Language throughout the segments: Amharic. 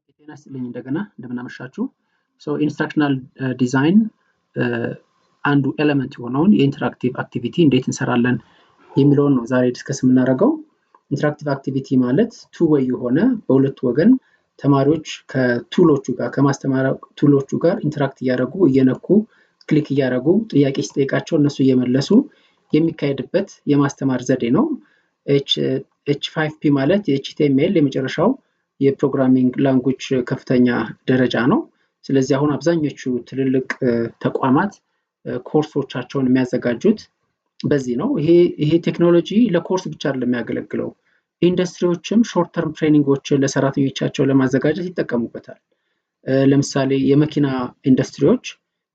ጤና ይስጥልኝ፣ እንደገና እንደምናመሻችሁ። Instructional design አንዱ element የሆነውን የ interactive activity እንዴት እንሰራለን የሚለውን ነው ዛሬ discuss የምናደርገው። Interactive activity ማለት two way የሆነ፣ በሁለቱ ወገን ተማሪዎች ከ tool ኦቹ ጋር፣ ከማስተማሪያ tool ኦቹ ጋር interact እያደረጉ፣ እየነኩ፣ click እያደረጉ፣ ጥያቄ ሲጠይቃቸው እነሱ እየመለሱ የሚካሄድበት የማስተማር ዘዴ ነው። H5P ማለት የ HTML የመጨረሻው የ programming language ከፍተኛ ደረጃ ነው። ስለዚህ አሁን አብዛኞቹ ትልልቅ ተቋማት ኮርሶቻቸውን የሚያዘጋጁት በዚህ ነው። ይሄ ቴክኖሎጂ ለኮርስ ብቻ አይደለም የሚያገለግለው። ኢንዱስትሪዎችም short term training ኦችን ለሰራተኞቻቸው ለማዘጋጀት ይጠቀሙበታል። ለምሳሌ የመኪና ኢንዱስትሪዎች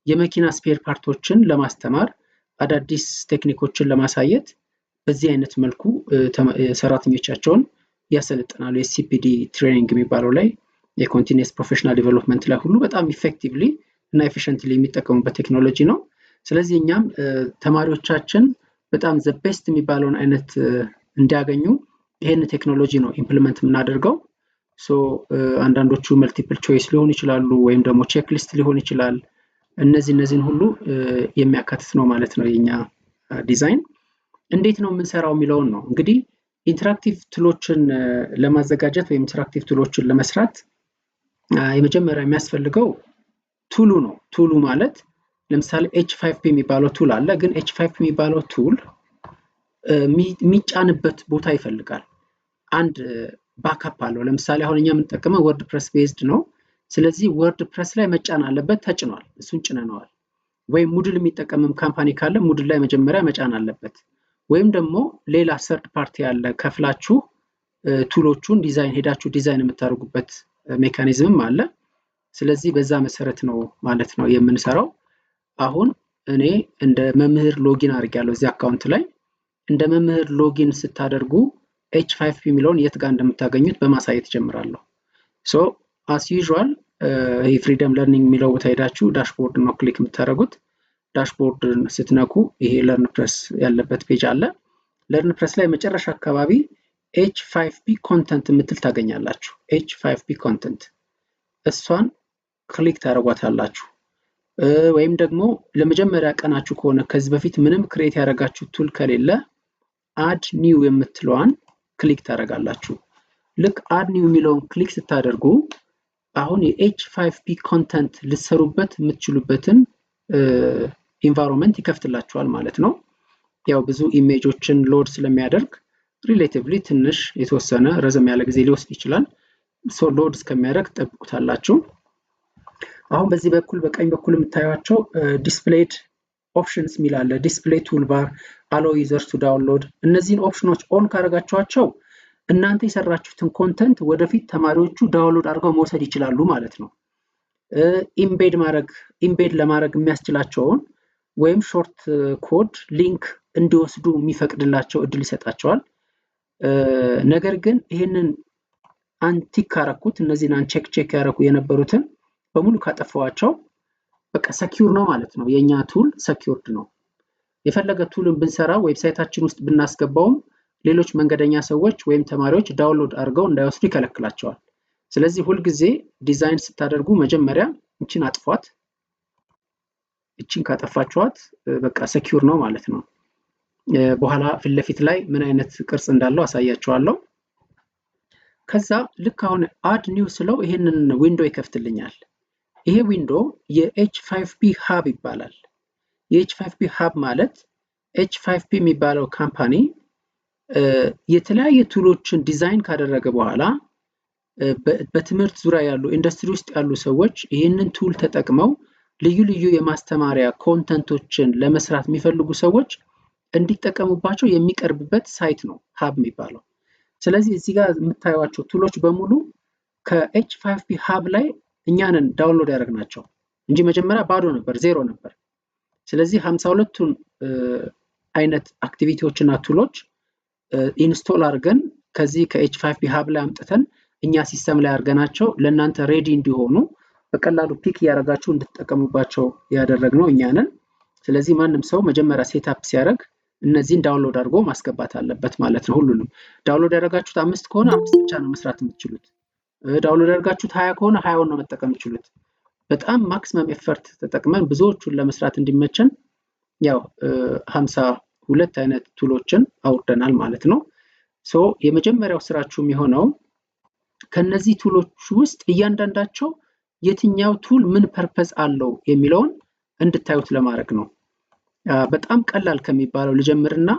የመኪና spare part ኦችን ለማስተማር፣ አዳዲስ ቴክኒኮችን ለማሳየት በዚህ አይነት መልኩ ሰራተኞቻቸውን ያሰለጥናሉ። የ CPD training የሚባለው ላይ፣ የ continuous professional development ላይ ሁሉ በጣም effectively እና efficiently የሚጠቀሙበት ቴክኖሎጂ ነው። ስለዚህ እኛም ተማሪዎቻችን በጣም the best የሚባለውን አይነት እንዲያገኙ ይህን ቴክኖሎጂ ነው implement የምናደርገው። So አንዳንዶቹ multiple choice ሊሆኑ ይችላሉ፣ ወይም ደግሞ checklist ሊሆን ይችላል። እነዚህን ሁሉ የሚያካትት ነው ማለት ነው የኛ ዲዛይን። እንዴት ነው የምንሰራው የሚለውን ነው። እንግዲህ interactive tool ኦችን ለማዘጋጀት ወይም interactive tool ኦችን ለመስራት የመጀመሪያ የሚያስፈልገው tool ኡ ነው። Tool ኡ ማለት ለምሳሌ H5P የሚባለው tool አለ። ግን H5P የሚባለው tool የሚጫንበት ቦታ ይፈልጋል። አንድ backup አለው። ለምሳሌ አሁን እኛ የምንጠቀመው WordPress based ነው። ስለዚህ WordPress ላይ መጫን አለበት። ተጭኗል። እሱን ጭነነዋል። ወይም Moodle የሚጠቀምም company ካለ Moodle ላይ መጀመሪያ መጫን አለበት። ወይም ደግሞ ሌላ third party ያለ ከፍላችሁ tool ኦቹን ዲዛይን ሄዳችሁ ዲዛይን የምታደርጉበት mechanism ም አለ። ስለዚህ በዛ መሰረት ነው ማለት ነው የምንሰራው። አሁን እኔ እንደ መምህር login አድርጌያለሁ እዚህ account ላይ። እንደ መምህር login ስታደርጉ H5P የሚለውን የት ጋር እንደምታገኙት በማሳየት ጀምራለሁ። So as usual ይህ Freedom Learning የሚለው ቦታ ሄዳችሁ dashboard ነው click የምታደርጉት። Dashboard ን ስትነኩ ይሄ LearnPress ያለበት page አለ። LearnPress ላይ መጨረሻ አካባቢ H5P content የምትል ታገኛላችሁ። H5P content፣ እሷን click ታደርጓታላችሁ። ወይም ደግሞ ለመጀመሪያ ቀናችሁ ከሆነ፣ ከዚህ በፊት ምንም create ያደረጋችሁ tool ከሌለ add new የምትለዋን click ታደርጋላችሁ። ልክ add new የሚለውን click ስታደርጉ አሁን የ H5P content ልትሰሩበት የምትችሉበትን environment ይከፍትላችኋል ማለት ነው። ያው ብዙ image ኦችን load ስለሚያደርግ relatively ትንሽ የተወሰነ ረዘም ያለ ጊዜ ሊወስድ ይችላል። So load እስከሚያደርግ ትጠብቁታላችሁ። አሁን በዚህ በኩል፣ በቀኝ በኩል የምታዩቸው displayed options የሚል አለ። Display toolbar፣ allow users to download። እነዚህን option ኖች on ካደረጋችኋቸው እናንተ የሰራችሁትን content ወደፊት ተማሪዎቹ download አድርገው መውሰድ ይችላሉ ማለት ነው። Embed ለማድረግ የሚያስችላቸውን ወይም short code link እንዲወስዱ የሚፈቅድላቸው እድል ይሰጣቸዋል። ነገር ግን ይህንን untick ካረኩት፣ እነዚህን uncheck check ያደረኩ የነበሩትን በሙሉ ካጠፋዋቸው በቃ secure ነው ማለት ነው። የእኛ tool secured ነው። የፈለገ tool ን ብንሰራ፣ website ኣችን ውስጥ ብናስገባውም ሌሎች መንገደኛ ሰዎች ወይም ተማሪዎች download አድርገው እንዳይወስዱ ይከለክላቸዋል። ስለዚህ ሁልጊዜ ዲዛይን ስታደርጉ መጀመሪያ እችን አጥፏት። እችን ካጠፋችኋት በቃ secure ነው ማለት ነው። በኋላ ፊት ለፊት ላይ ምን አይነት ቅርጽ እንዳለው አሳያችኋለሁ። ከዛ ልክ አሁን add new ስለው ይሄንን window ይከፍትልኛል። ይሄ window የ H5P Hub ይባላል። የ H5P Hub ማለት H5P የሚባለው company የተለያየ tool ኦችን ዲዛይን ካደረገ በኋላ በትምህርት ዙሪያ ያሉ፣ ኢንዱስትሪ ውስጥ ያሉ ሰዎች ይህንን tool ተጠቅመው ልዩ ልዩ የማስተማሪያ content ኦችን ለመስራት የሚፈልጉ ሰዎች እንዲጠቀሙባቸው የሚቀርብበት site ነው Hub የሚባለው። ስለዚህ እዚህ ጋር የምታዩቸው tool ኦች በሙሉ ከ H5P Hub ላይ እኛንን download ያደረግናቸው እንጂ መጀመሪያ ባዶ ነበር፣ ዜሮ ነበር። ስለዚህ 52ቱን አይነት activity ዎች እና tool ኦች install አድርገን ከዚህ ከ H5P Hub ላይ አምጥተን እኛ system ላይ አድርገናቸው ለእናንተ ready እንዲሆኑ፣ በቀላሉ pick እያደረጋችሁ እንድትጠቀሙባቸው ያደረግነው እኛ ነን። ስለዚህ ማንም ሰው መጀመሪያ setup ሲያደርግ እነዚህን download አድርጎ ማስገባት አለበት ማለት ነው። ሁሉንም download ያደረጋችሁት አምስት ከሆነ አምስት ብቻ ነው መስራት የምትችሉት። Download ያደርጋችሁት 20 ከሆነ 20ውን ነው መጠቀም የምትችሉት። በጣም maximum effort ተጠቅመን ብዙዎቹን ለመስራት እንዲመቸን ያው 52 አይነት tool ኦችን አውርደናል ማለት ነው። So የመጀመሪያው ስራችሁ የሚሆነው ከነዚህ tool ኦች ውስጥ እያንዳንዳቸው የትኛው tool ምን purpose አለው የሚለውን እንድታዩት ለማድረግ ነው። በጣም ቀላል ከሚባለው ልጀምርና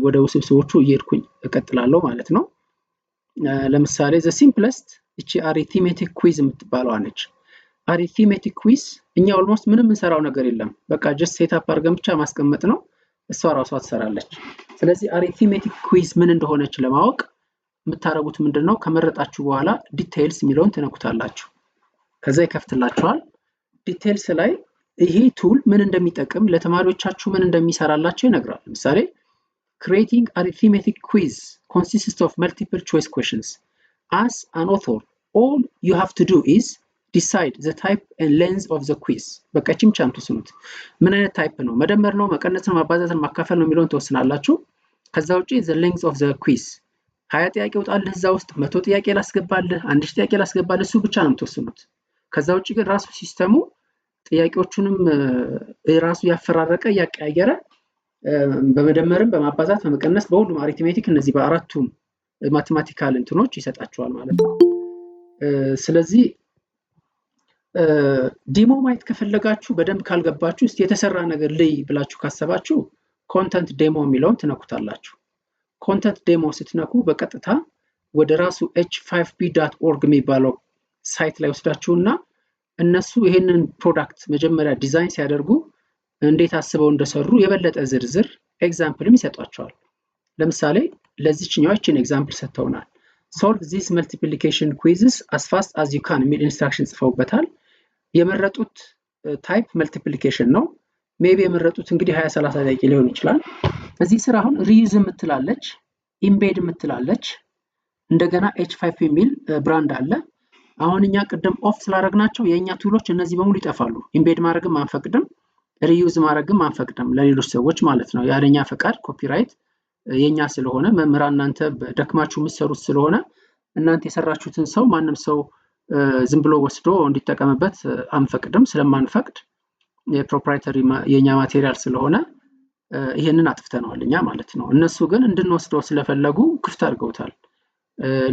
ወደ ውስብስቦቹ እየሄድኩኝ እቀጥላለሁ ማለት ነው። ለምሳሌ the simplest እቺ arithmetic quiz የምትባለዋ ነች። Arithmetic quiz እኛ almost ምንም የምንሰራው ነገር የለም። በቃ just set up አድርገን ብቻ ማስቀመጥ ነው። እሷ ራሷ ትሰራለች። ስለዚህ arithmetic quiz ምን እንደሆነች ለማወቅ የምታደርጉት ምንድን ነው? ከመረጣችሁ በኋላ details የሚለውን ትነኩታላችሁ። ከዛ ይከፍትላችኋል። Details ላይ ይሄ tool ምን እንደሚጠቅም፣ ለተማሪዎቻችሁ ምን እንደሚሰራላቸው ይነግራል። ለምሳሌ "Creating arithmetic quiz consists of multiple choice questions. As an author, all you have to do is decide the type and length of the quiz." በቃ ይህችን ብቻ ትወስኑት። ምን አይነት type ነው፣ መደመር ነው፣ መቀነስ ነው፣ ማባዛት ነው፣ ማካፈል ነው የሚለውን ትወስናላችሁ። ከዛ ውጪ the length of the quiz፣ 20 ጥያቄ ውጣልህ እዛ ውስጥ፣ 100 ጥያቄ ላስገባልህ፣ 1000 ጥያቄ ላስገባልህ፣ እሱ ብቻ ነው የምትወስኑት። ከዛ ውጭ ግን ራሱ system ኡ ጥያቄዎቹንም ራሱ ያፈራረቀ እያቀያየረ በመደመርም በማባዛት በመቀነስ በሁሉም arithmetic እነዚህ በአራቱም mathematical እንትኖች ይሰጣቸዋል ማለት ነው። ስለዚህ demo ማየት ከፈለጋችሁ፣ በደንብ ካልገባችሁ፣ እስቲ የተሰራ ነገር ልይ ብላችሁ ካሰባችሁ content demo የሚለውን ትነኩታላችሁ። Content demo ስትነኩ በቀጥታ ወደ ራሱ h5p.org የሚባለው site ላይ ወስዳችሁና እነሱ ይሄንን product መጀመሪያ ዲዛይን ሲያደርጉ እንዴት አስበው እንደሰሩ የበለጠ ዝርዝር example ም ይሰጧቸዋል። ለምሳሌ ለዚችኛዋ ይችን example ሰጥተውናል። "Solve this multiplication quizzes as fast as you can" የሚል instruction ጽፈውበታል። የመረጡት type multiplication ነው። Maybe የመረጡት እንግዲህ 20 30 ጥያቄ ሊሆን ይችላል። እዚህ ስር አሁን reuse የምትላለች፣ embed የምትላለች፣ እንደገና H5 የሚል brand አለ። አሁን እኛ ቅድም off ስላደረግናቸው የእኛ tool ኦች እነዚህ በሙሉ ይጠፋሉ። Embed ማድረግም አንፈቅድም፣ reuse ማድረግም አንፈቅድም ለሌሎች ሰዎች ማለት ነው። ያለኛ ፈቃድ፣ copyright የኛ ስለሆነ፣ መምህራን እናንተ ደክማችሁ የምትሰሩት ስለሆነ እናንተ የሰራችሁትን ሰው ማንም ሰው ዝም ብሎ ወስዶ እንዲጠቀምበት አንፈቅድም። ስለማንፈቅድ የ proprietary የኛ material ስለሆነ ይሄንን አጥፍተነዋል እኛ ማለት ነው። እነሱ ግን እንድንወስደው ስለፈለጉ ክፍት አድርገውታል።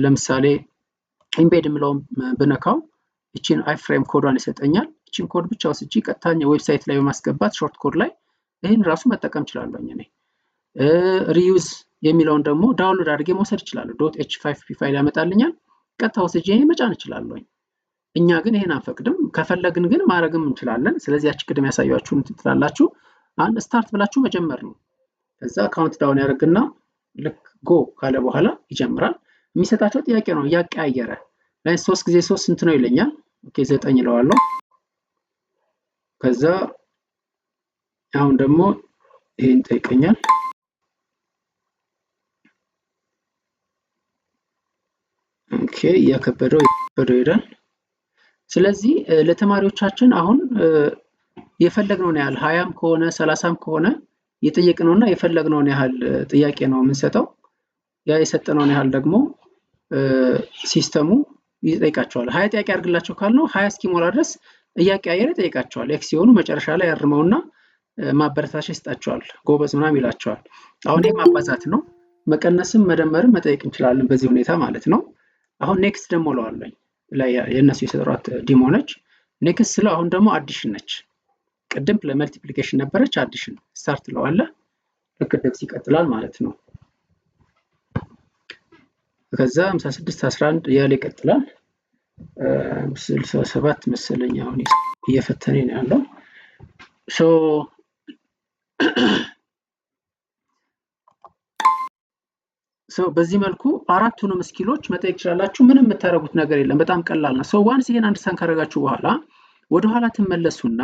ለምሳሌ embed የምለውን ብነካው ይቺን iframe code ዷን ይሰጠኛል። ይቺን ኮድ ብቻ ወስጄ ቀጥታ website ላይ በማስገባት short code ላይ ይህን ራሱ መጠቀም እችላለሁ እኔ። Reuse የሚለውን ደግሞ download አድርጌ መውሰድ እችላለሁ። .h5p file ያመጣልኛል። ቀጥታ ወስጄ ይሄን መጫን እችላለሁ። እኛ ግን ይሄን አንፈቅድም። ከፈለግን ግን ማድረግም እንችላለን። ስለዚህ ያቺ ቅድም ያሳያችሁን እንትን ትላላችሁ። አንድ start ብላችሁ መጀመር ነው። ከዛ count down ያደርግና ልክ go ካለ በኋላ ይጀምራል። የሚሰጣቸው ጥያቄ ነው እያቀያየረ፣ ላይ 3 ጊዜ 3 ስንት ነው ይለኛል። Okay፣ 9 እለዋለሁ። ከዛ አሁን ደግሞ ይሄን ጠይቀኛል። Okay፣ እያከበደው እያከበደው ይሄዳል። ስለዚህ ለተማሪዎቻችን አሁን የፈለግነውን ያህል 20ም ከሆነ 30ም ከሆነ የጠየቅነውና የፈለግነውን ያህል ጥያቄ ነው የምንሰጠው። ያ የሰጠነውን ያህል ደግሞ system ኡ ይጠይቃቸዋል። 20 ጥያቄ አድርግላቸው ካልነው 20 እስኪሞላ ድረስ እያቀያየረ ይጠይቃቸዋል። X ሲሆኑ መጨረሻ ላይ ያርመውና ማበረታቻ ይሰጣቸዋል። ጎበዝ ምናምን ይላቸዋል። አሁን ይህ ማባዛት ነው። መቀነስም መደመርም መጠየቅ እንችላለን በዚህ ሁኔታ ማለት ነው። አሁን next ደግሞ እለዋለሁኝ። ላይ የእነሱ የሰሯት demo ነች። Next ስለው አሁን ደግሞ addition ነች። ቅድም ለ multiplication ነበረች። Addition start እለዋለሁ። ልክ እንደዚህ ይቀጥላል ማለት ነው። ከዛ 56 11 እያለ ይቀጥላል። 67 መሰለኝ አሁን እየፈተነኝ ነው ያለው። So በዚህ መልኩ አራቱንም skill ኦች መጠየቅ ትችላላችሁ። ምንም የምታደርጉት ነገር የለም። በጣም ቀላል ነው። So once ይሄን understand ካደረጋችሁ በኋላ ወደኋላ ትመለሱና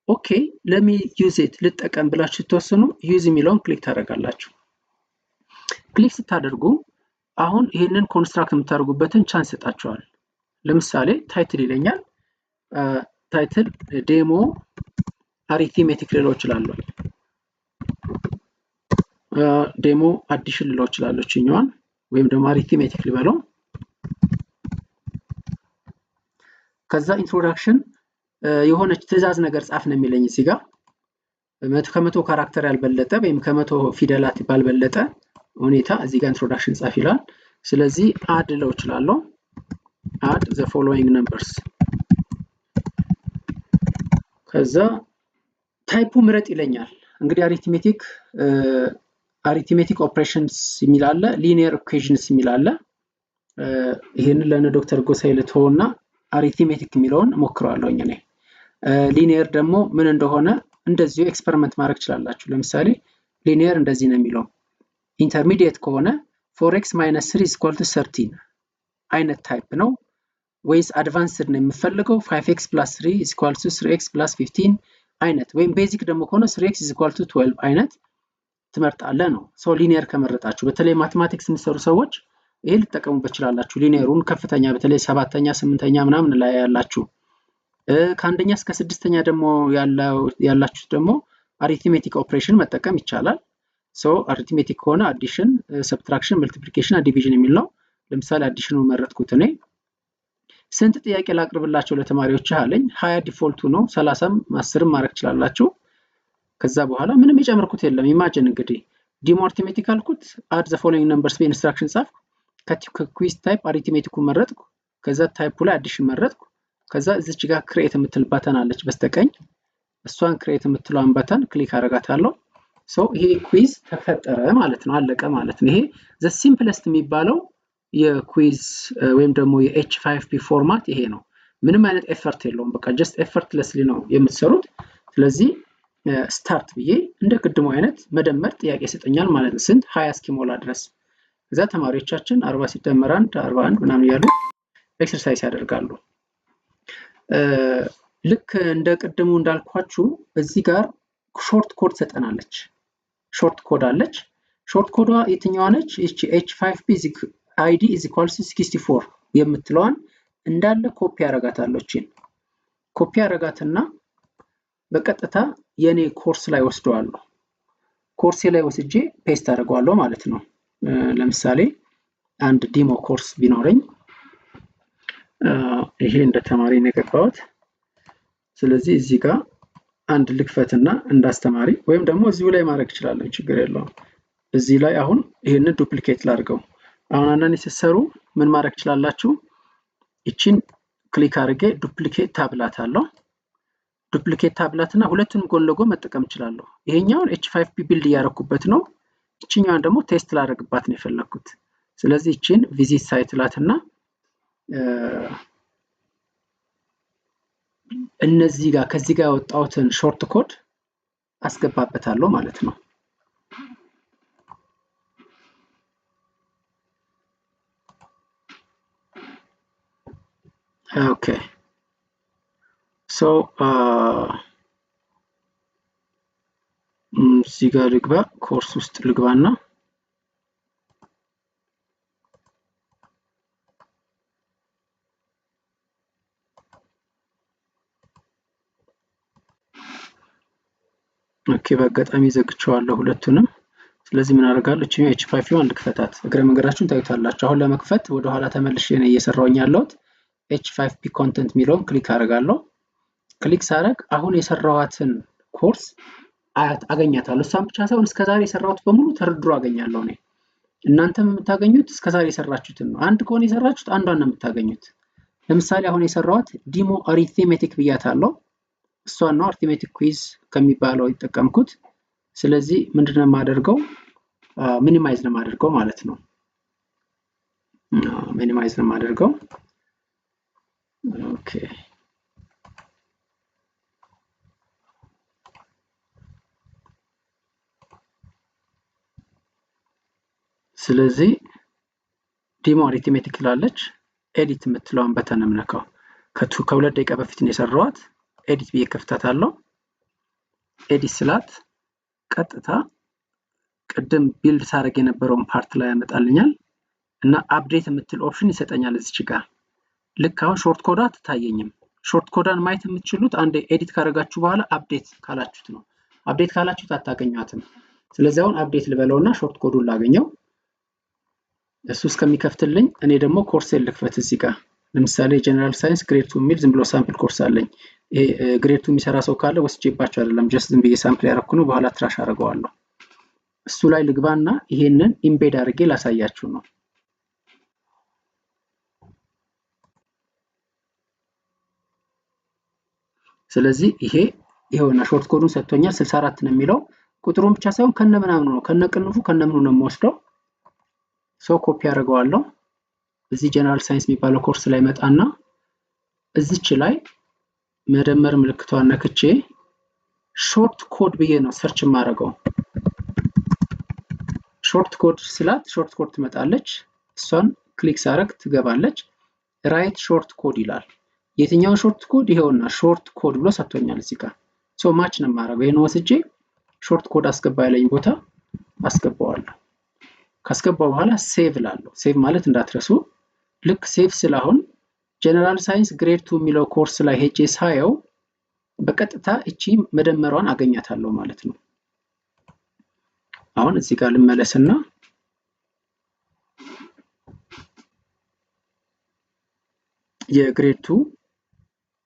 okay, let me use it፣ ልጠቀም ብላችሁ ስትወስኑ use የሚለውን click ታደርጋላችሁ። Click ስታደርጉ አሁን ይህንን construct የምታደርጉበትን chance ይሰጣችኋል። ለምሳሌ title ይለኛል። Title demo arithmetic ልለው እችላለሁ። Demo addition ልለው እችላለሁ ችኛዋን ወይም ደግሞ arithmetic ልበለው። ከዛ introduction የሆነች ትዕዛዝ ነገር ጻፍ ነው የሚለኝ እዚህ ጋር ከ100 character ያልበለጠ ወይም ከ100 ፊደላት ባልበለጠ ሁኔታ እዚህ ጋር introduction ጻፍ ይላል። ስለዚህ add ለው እችላለሁ። Add the following numbers። ከዛ type ኡ ምረጥ ይለኛል። እንግዲህ arithmetic operations የሚል አለ፣ linear equations የሚል አለ። ይሄንን ለነ ዶክተር ጎሳዬ ልተወውና arithmetic የሚለውን እሞክረዋለሁኝ እኔ። Linear ደግሞ ምን እንደሆነ እንደዚሁ experiment ማድረግ ትችላላችሁ። ለምሳሌ linear እንደዚህ ነው የሚለው፣ intermediate ከሆነ 4x minus 3 equal to 13 አይነት type ነው ወይስ advanced ነው የምፈልገው 5x plus 3 equal to 3x plus 15 አይነት፣ ወይም basic ደግሞ ከሆነ 3x equal to 12 አይነት ትመርጣለህ ነው። So linear ከመረጣችሁ በተለይ mathematics የሚሰሩ ሰዎች ይሄ ልትጠቀሙበት ትችላላችሁ። Linear ኡን ከፍተኛ በተለይ ሰባተኛ ስምንተኛ ምናምን ላይ ያላችሁ፣ ከአንደኛ እስከ ስድስተኛ ደግሞ ያላችሁት ደግሞ arithmetic ኦፕሬሽን መጠቀም ይቻላል። So arithmetic ከሆነ addition፣ subtraction፣ multiplication፣ division የሚል ነው። ለምሳሌ addition ኑ መረጥኩት እኔ። ስንት ጥያቄ ላቅርብላቸው ለተማሪዎች አለኝ። 20 default ኡ ነው። 30ም 10ም ማድረግ ትችላላችሁ። ከዛ በኋላ ምንም የጨመርኩት የለም። Imagine እንግዲህ demo arithmetic አልኩት። Add the following numbers በ instruction ጻፍኩ። ከ quiz type arithmetic ኡ መረጥኩ። ከዛ type ኡ ላይ addition መረጥኩ። ከዛ እዚች ጋር create የምትል button አለች በስተቀኝ፣ እሷን create የምትለዋን button click አረጋታለሁ። So ይሄ quiz ተፈጠረ ማለት ነው፣ አለቀ ማለት ነው። ይሄ the simplest የሚባለው የ quiz ወይም ደግሞ የ H5P format ይሄ ነው። ምንም አይነት effort የለውም። በቃ just effortlessly ነው የምትሰሩት። ስለዚህ start ብዬ እንደ ቅድሙ አይነት መደመር ጥያቄ ይሰጠኛል ማለት ነው። ስንት? 20 እስኪሞላ ድረስ። እዛ ተማሪዎቻችን 40 ሲደመር 1 41 ምናምን እያሉ exercise ያደርጋሉ። ልክ እንደ ቅድሙ እንዳልኳችሁ እዚህ ጋር short code ሰጠናለች። Short code አለች። Short code ዷ የትኛዋ ነች? ይቺ H5P ID is equals 64 የምትለዋን እንዳለ ኮፒ አረጋታለሁ። እቺን ኮፒ አረጋትና በቀጥታ የኔ ኮርስ ላይ ወስደዋለሁ። ኮርሴ ላይ ወስጄ paste አደርገዋለሁ ማለት ነው። ለምሳሌ አንድ demo course ቢኖረኝ ይሄ እንደ ተማሪ ነው የገባሁት። ስለዚህ እዚህ ጋር አንድ ልክፈትና እንደ አስተማሪ ወይም ደግሞ እዚሁ ላይ ማድረግ እችላለሁ፣ ችግር የለውም። እዚህ ላይ አሁን ይሄንን duplicate ላድርገው። አሁን አንዳንዴ ስትሰሩ ምን ማድረግ ትችላላችሁ? ይቺን click አድርጌ duplicate tab እላታለሁ። Duplicate tab እላትና ሁለቱንም ጎን ለጎን መጠቀም እችላለሁ። ይሄኛውን H5P build እያደረኩበት ነው። ይችኛዋን ደግሞ test ላደርግባት ነው የፈለግኩት። ስለዚህ ይቺን visit site እላትና እነዚህ ጋር ከዚህ ጋር ያወጣሁትን short code አስገባበታለሁ ማለት ነው። Okay, so እዚህ ጋር ልግባ፣ ኮርስ ውስጥ ልግባና okay፣ በአጋጣሚ ዘግቼዋለሁ ሁለቱንም። ስለዚህ ምን አደርጋለሁ? እቺ H5P ልክፈታት። እግረ መንገዳችሁን ታዩታላችሁ። አሁን ለመክፈት ወደኋላ ተመልሼ ነው እየሰራሁኝ ያለሁት። H5P content የሚለውን click አደርጋለሁ። Click ሳደርግ አሁን የሰራኋትን ኮርስ አገኛታለሁ። እሷን ብቻ ሳይሆን እስከዛሬ የሰራሁት በሙሉ ተደርድሮ አገኛለሁ እኔ። እናንተም የምታገኙት እስከዛሬ የሰራችሁትን ነው። አንድ ከሆነ የሰራችሁት አንዷን ነው የምታገኙት። ለምሳሌ አሁን የሰራኋት demo arithmetic ብያታለሁ። እሷን ነው arithmetic quiz ከሚባለው የተጠቀምኩት። ስለዚህ ምንድነው የማደርገው? Minimize ነው የማደርገው ማለት ነው። Minimize ነው የማደርገው። Okay, ስለዚህ demo arithmetic ላለች edit የምትለዋን button የምነካው ከ2 ደቂቃ በፊት ነው የሰራኋት። Edit ብዬ ከፍታታለሁ። Edit ስላት ቀጥታ ቅድም build ሳደርግ የነበረውን part ላይ ያመጣልኛል እና update የምትል option ይሰጠኛል እዚች ጋር። ልክ አሁን short code ዷ አትታየኝም። Short code ዷን ማየት የምትችሉት አንድ edit ካደረጋችሁ በኋላ update ካላችሁት ነው። Update ካላችሁት አታገኟትም። ስለዚህ አሁን update ልበለውና short code ኡን ላገኘው። እሱ እስከሚከፍትልኝ እኔ ደግሞ ኮርሴን ልክፈት እዚህ ጋር። ለምሳሌ general science grade 2 የሚል ዝም ብሎ sample course አለኝ። ይሄ grade 2 የሚሰራ ሰው ካለ ወስጄባቸው አይደለም፣ just ዝም ብዬ sample ያደረኩ ነው። በኋላ trash አደርገዋለሁ። እሱ ላይ ልግባና ይሄንን embed አድርጌ ላሳያችሁ ነው። ስለዚህ ይሄ ይሄውና short code ኡን ሰጥቶኛል። 64 ነው የሚለው። ቁጥሩን ብቻ ሳይሆን ከነ ምናምኑ ነው፣ ከነ ቅንፉ ከነ ምኑ ነው የምወስደው። So copy አደርገዋለሁ። እዚህ general science የሚባለው ኮርስ ላይ መጣና እዚች ላይ መደመር ምልክቷን ነክቼ short code ብዬ ነው search የማደርገው። Short code ስላት short code ትመጣለች። እሷን click ሳረግ ትገባለች። Write short code ይላል። የትኛውን short code? ይሄውና short code ብሎ ሰጥቶኛል እዚህ ጋር። So match ነው የማደርገው። ይሄን ወስጄ short code አስገባ ያለኝ ቦታ አስገባዋለሁ። ካስገባው በኋላ save እላለሁ። Save ማለት እንዳትረሱ። ልክ save ስል አሁን general science grade 2 የሚለው ኮርስ ላይ ሄጄ ሳየው በቀጥታ እቺ መደመሯን አገኛታለሁ ማለት ነው። አሁን እዚህ ጋር ልመለስና የ grade 2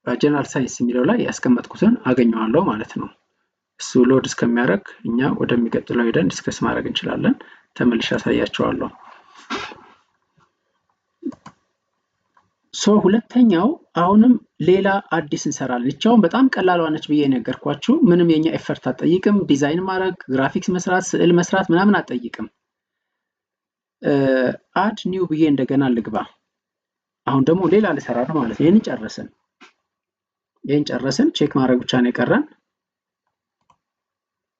general science የሚለው ላይ ያስቀመጥኩትን አገኘዋለሁ ማለት ነው። እሱ load እስከሚያደርግ እኛ ወደሚቀጥለው ሄደን discuss ማድረግ እንችላለን። ተመልሼ አሳያቸዋለሁ። So ሁለተኛው አሁንም ሌላ አዲስ እንሰራለን። ይቻውን በጣም ቀላሏ ነች ብዬ ነገርኳችሁ። ምንም የኛ effort አትጠይቅም። ዲዛይን ማድረግ፣ ግራፊክስ መስራት፣ ስዕል መስራት ምናምን አትጠይቅም። Add new ብዬ እንደገና ልግባ። አሁን ደግሞ ሌላ ልሰራ ነው ማለት ነው። ይሄን ጨረስን። Check ማድረግ ብቻ ነው የቀረን።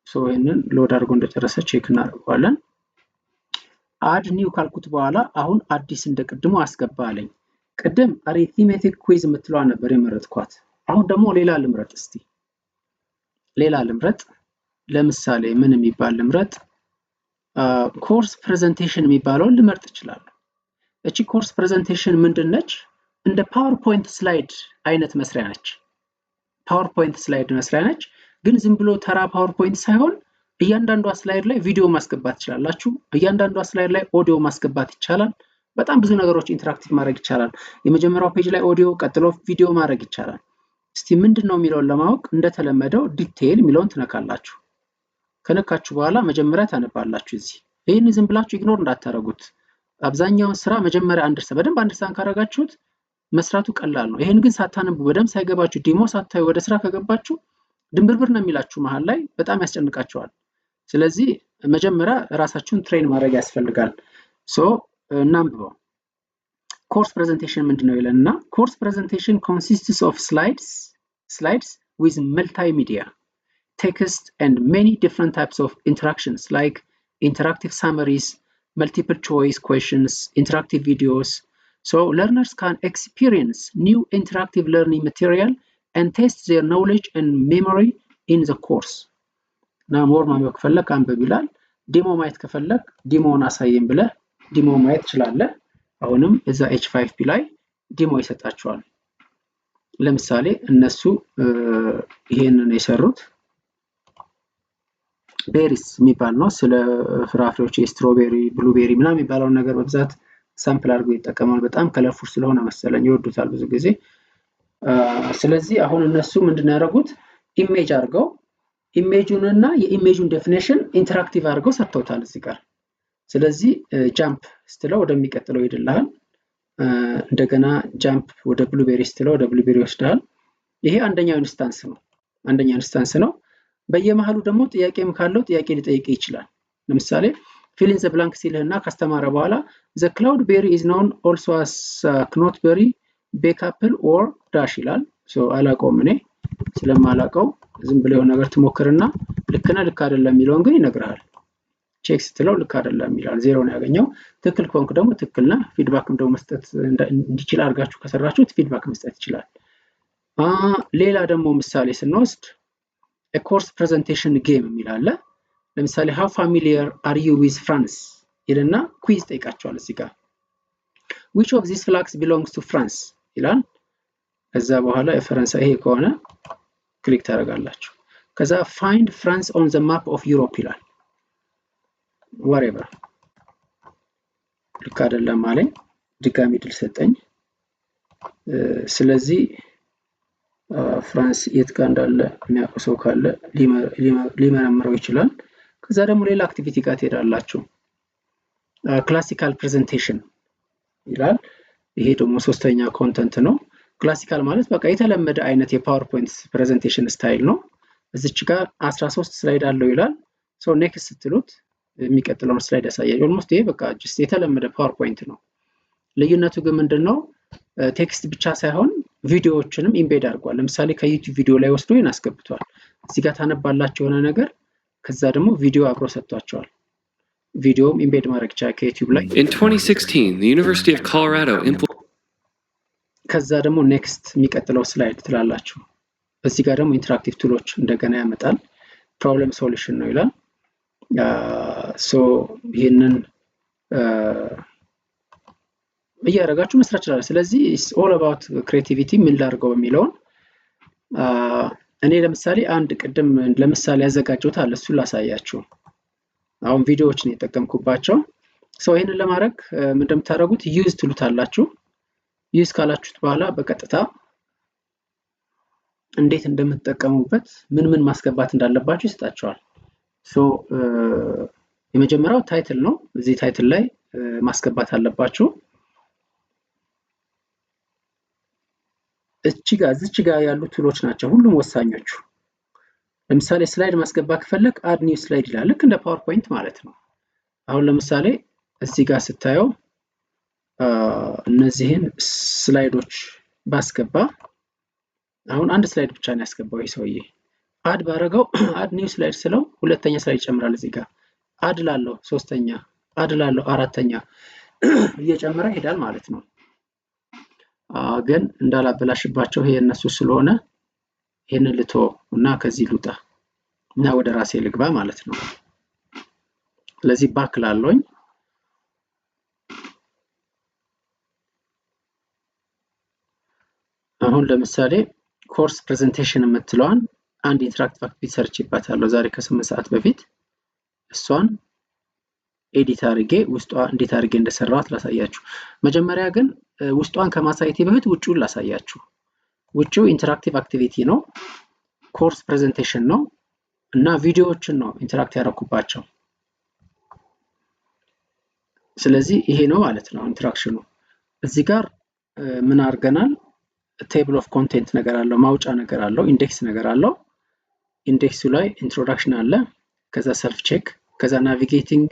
So ይሄንን load አድርጎ እንደጨረሰ check እናደርገዋለን። Add new ካልኩት በኋላ አሁን አዲስ እንደ ቅድሙ አስገባ አለኝ። ቅድም arithmetic quiz የምትለዋ ነበር የመረጥኳት። አሁን ደግሞ ሌላ ልምረጥ። እስቲ ሌላ ልምረጥ። ለምሳሌ ምን የሚባል ልምረጥ? Course presentation የሚባለውን ልመርጥ እችላለሁ። እቺ course presentation ምንድን ነች? እንደ PowerPoint slide አይነት መስሪያ ነች። PowerPoint slide መስሪያ ነች። ግን ዝም ብሎ ተራ PowerPoint ሳይሆን እያንዳንዷ slide ላይ ቪዲዮ ማስገባት ትችላላችሁ። እያንዳንዷ slide ላይ ኦዲዮ ማስገባት ይቻላል። በጣም ብዙ ነገሮች interactive ማድረግ ይቻላል። የመጀመሪያው page ላይ ኦዲዮ፣ ቀጥሎ ቪዲዮ ማድረግ ይቻላል። እስቲ ምንድን ነው የሚለውን ለማወቅ እንደተለመደው detail የሚለውን ትነካላችሁ። ከነካችሁ በኋላ መጀመሪያ ታነባላችሁ። እዚህ ይህን ዝም ብላችሁ ignore እንዳታደርጉት። አብዛኛውን ስራ መጀመሪያ በደንብ understand ካደረጋችሁት መስራቱ ቀላል ነው። ይህን ግን ሳታነቡ፣ በደንብ ሳይገባችሁ፣ demo ሳታዩ ወደ ስራ ከገባችሁ ድንብርብር ነው የሚላችሁ፣ መሀል ላይ በጣም ያስጨንቃችኋል። ስለዚህ መጀመሪያ ራሳችሁን train ማድረግ ያስፈልጋል። So እናንብበው። Course presentation ምንድን ነው ይለን እና course presentation consists of slides with multimedia, text and many different types of interactions like interactive summaries, multiple choice questions, interactive videos. So learners can experience new interactive learning material and test their knowledge and memory in the course. እና more ማንበብ ከፈለግ አንብብ ይላል። Demo ማየት ከፈለግ demo ውን አሳየን ብለህ demo ማየት ትችላለህ። አሁንም እዛ H5P ላይ demo ይሰጣቸዋል። ለምሳሌ እነሱ ይሄንን የሰሩት berries የሚባል ነው። ስለ ፍራፍሬዎች የ strawberry፣ blueberry ምናምን የሚባለውን ነገር በብዛት sample አድርገው ይጠቀማል። በጣም colorful ስለሆነ መሰለኝ ይወዱታል ብዙ ጊዜ። ስለዚህ አሁን እነሱ ምንድን ያደረጉት image አድርገው image ኡን እና የ image ኡን definition interactive አድርገው ሰጥተውታል እዚህ ጋር። ስለዚህ jump ስትለው ወደሚቀጥለው ይሄድልሃል። እንደገና jump ወደ blueberry ስትለው ወደ blueberry ይወስድሃል። ይሄ አንደኛው instance ነው። አንደኛው instance ነው። በየመሃሉ ደግሞ ጥያቄም ካለው ጥያቄ ሊጠይቅ ይችላል። ለምሳሌ fill in the blank ሲልህ እና ካስተማረ በኋላ "The cloudberry is known also as knotberry, bakeapple or dash" ይላል። አላውቀውም፣ እኔ ስለማላውቀው ዝም ብለህ የሆነ ነገር ትሞክርና ልክ ነህ ልክ አይደለም የሚለውን ግን ይነግርሃል። Check ስትለው ልክ አይደለም ይላል። ዜሮ ነው ያገኘው። ትክክል ከሆንክ ደግሞ ትክክል ነህ። Feedback ም ደግሞ መስጠት እንዲችል አድርጋችሁ ከሰራችሁት feedback መስጠት ይችላል። ሌላ ደግሞ ምሳሌ ስንወስድ course presentation game የሚል አለ። ለምሳሌ "How familiar are you with France?" ይልና quiz ጠይቃቸዋል። እዚህ ጋር "Which of these flags belongs to France?" ይላል። ከዛ በኋላ የፈረንሳይ ይሄ ከሆነ click ታደርጋላችሁ። ከዛ "Find France on the map of Europe" ይላል። Whatever፣ ልክ አይደለም አለኝ። ድጋሚ ድል ሰጠኝ። ስለዚህ ፍራንስ የት ጋር እንዳለ የሚያውቁ ሰው ካለ ሊመረምረው ይችላል። ከዛ ደግሞ ሌላ activity ጋር ትሄዳላችሁ። Classical presentation ይላል። ይሄ ደግሞ ሶስተኛ content ነው። Classical ማለት በቃ የተለመደ አይነት የ PowerPoint presentation style ነው። እዚች ጋር 13 slide አለው ይላል። So next ስትሉት የሚቀጥለውን slide ያሳያል። Almost ይሄ በቃ just የተለመደ PowerPoint ነው። ልዩነቱ ግን ምንድን ነው? Text ብቻ ሳይሆን ቪዲዮዎችንም embed አድርጓል። ለምሳሌ ከ YouTube ቪዲዮ ላይ ወስዶ ይህን አስገብቷል። እዚህ ጋር ታነባላችሁ የሆነ ነገር፣ ከዛ ደግሞ ቪዲዮ አብሮ ሰጥቷቸዋል። ቪዲዮም embed ማድረግ ይቻላል ከ YouTube ላይ። In 2016, the University of Colorado implemented ከዛ ደግሞ next የሚቀጥለው slide ትላላችሁ። እዚህ ጋር ደግሞ interactive tool ኦች እንደገና ያመጣል። Problem solution ነው ይላል። So ይህንን እያደረጋችሁ መስራት ይችላል። ስለዚህ all about creativity፣ ምን ላድርገው የሚለውን። እኔ ለምሳሌ አንድ ቅድም ለምሳሌ ያዘጋጀሁት አለ፣ እሱን ላሳያችሁ። አሁን ቪዲዮዎችን የተጠቀምኩባቸው። So ይህንን ለማድረግ ምን እንደምታደርጉት use ትሉታላችሁ። Use ካላችሁት በኋላ በቀጥታ እንዴት እንደምትጠቀሙበት፣ ምን ምን ማስገባት እንዳለባችሁ ይሰጣችኋል። So የመጀመሪያው title ነው። እዚህ title ላይ ማስገባት አለባችሁ። እቺ ጋር እዚች ጋር ያሉ tool ኦች ናቸው ሁሉም ወሳኞቹ። ለምሳሌ slide ማስገባት ከፈለግ add new slide ይላል። ልክ እንደ PowerPoint ማለት ነው። አሁን ለምሳሌ እዚህ ጋር ስታየው እነዚህን slide ኦች ባስገባ፣ አሁን አንድ slide ብቻ ነው ያስገባው ይህ ሰውዬ። Add ባረገው፣ add new slide ስለው ሁለተኛ slide ይጨምራል። እዚህ ጋር add ላለው ሶስተኛ፣ add ላለው አራተኛ እየጨመረ ይሄዳል ማለት ነው። ግን እንዳላበላሽባቸው ይሄ እነሱ ስለሆነ ይህንን ልቶ እና ከዚህ ልውጣ እና ወደ ራሴ ልግባ ማለት ነው። ስለዚህ back ላለውኝ። አሁን ለምሳሌ course presentation የምትለዋን አንድ interactive activity ሰርቼባታለሁ ዛሬ ከ8 ሰዓት በፊት። እሷን edit አድርጌ ውስጧ እንዴት አድርጌ እንደሰራኋት ላሳያችሁ። መጀመሪያ ግን ውስጧን ከማሳየቴ በፊት ውጭውን ላሳያችሁ። ውጭው interactive activity ነው፣ course presentation ነው እና ቪዲዮዎችን ነው interact ያደረኩባቸው። ስለዚህ ይሄ ነው ማለት ነው interaction ኑ። እዚህ ጋር ምን አድርገናል? Table of content ነገር አለው፣ ማውጫ ነገር አለው፣ index ነገር አለው። Index ኡ ላይ introduction አለ፣ ከዛ self check፣ ከዛ navigating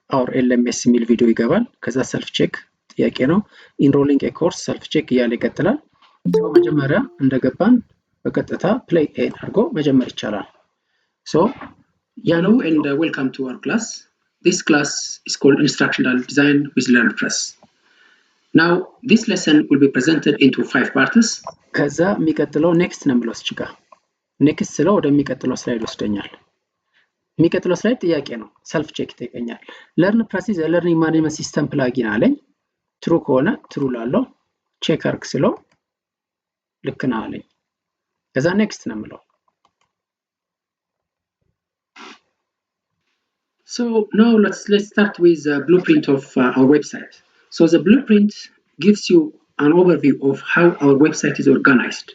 our LMS የሚል ቪዲዮ ይገባል። ከዛ self check ጥያቄ ነው። Enrolling a course፣ self check እያለ ይቀጥላል። So መጀመሪያ እንደገባን በቀጥታ play ኤን አድርጎ መጀመር ይቻላል። So hello and welcome to our class. This class is called Instructional Design with LearnPress. Now this lesson will be presented into five parts. ከዛ የሚቀጥለው next ነው የምለው። እዚህ ጋር next ስለው ወደሚቀጥለው slide ወስደኛል። የሚቀጥለው slide ጥያቄ ነው። Self check ይጠይቀኛል። LearnPress is learning management system plugin አለኝ። True ከሆነ true ላለው፣ check አርግ ስለው ልክ ነህ አለኝ። ከዛ next ነው የምለው። So now let's start with the blueprint of our website. So the blueprint gives you an overview of how our website is organized,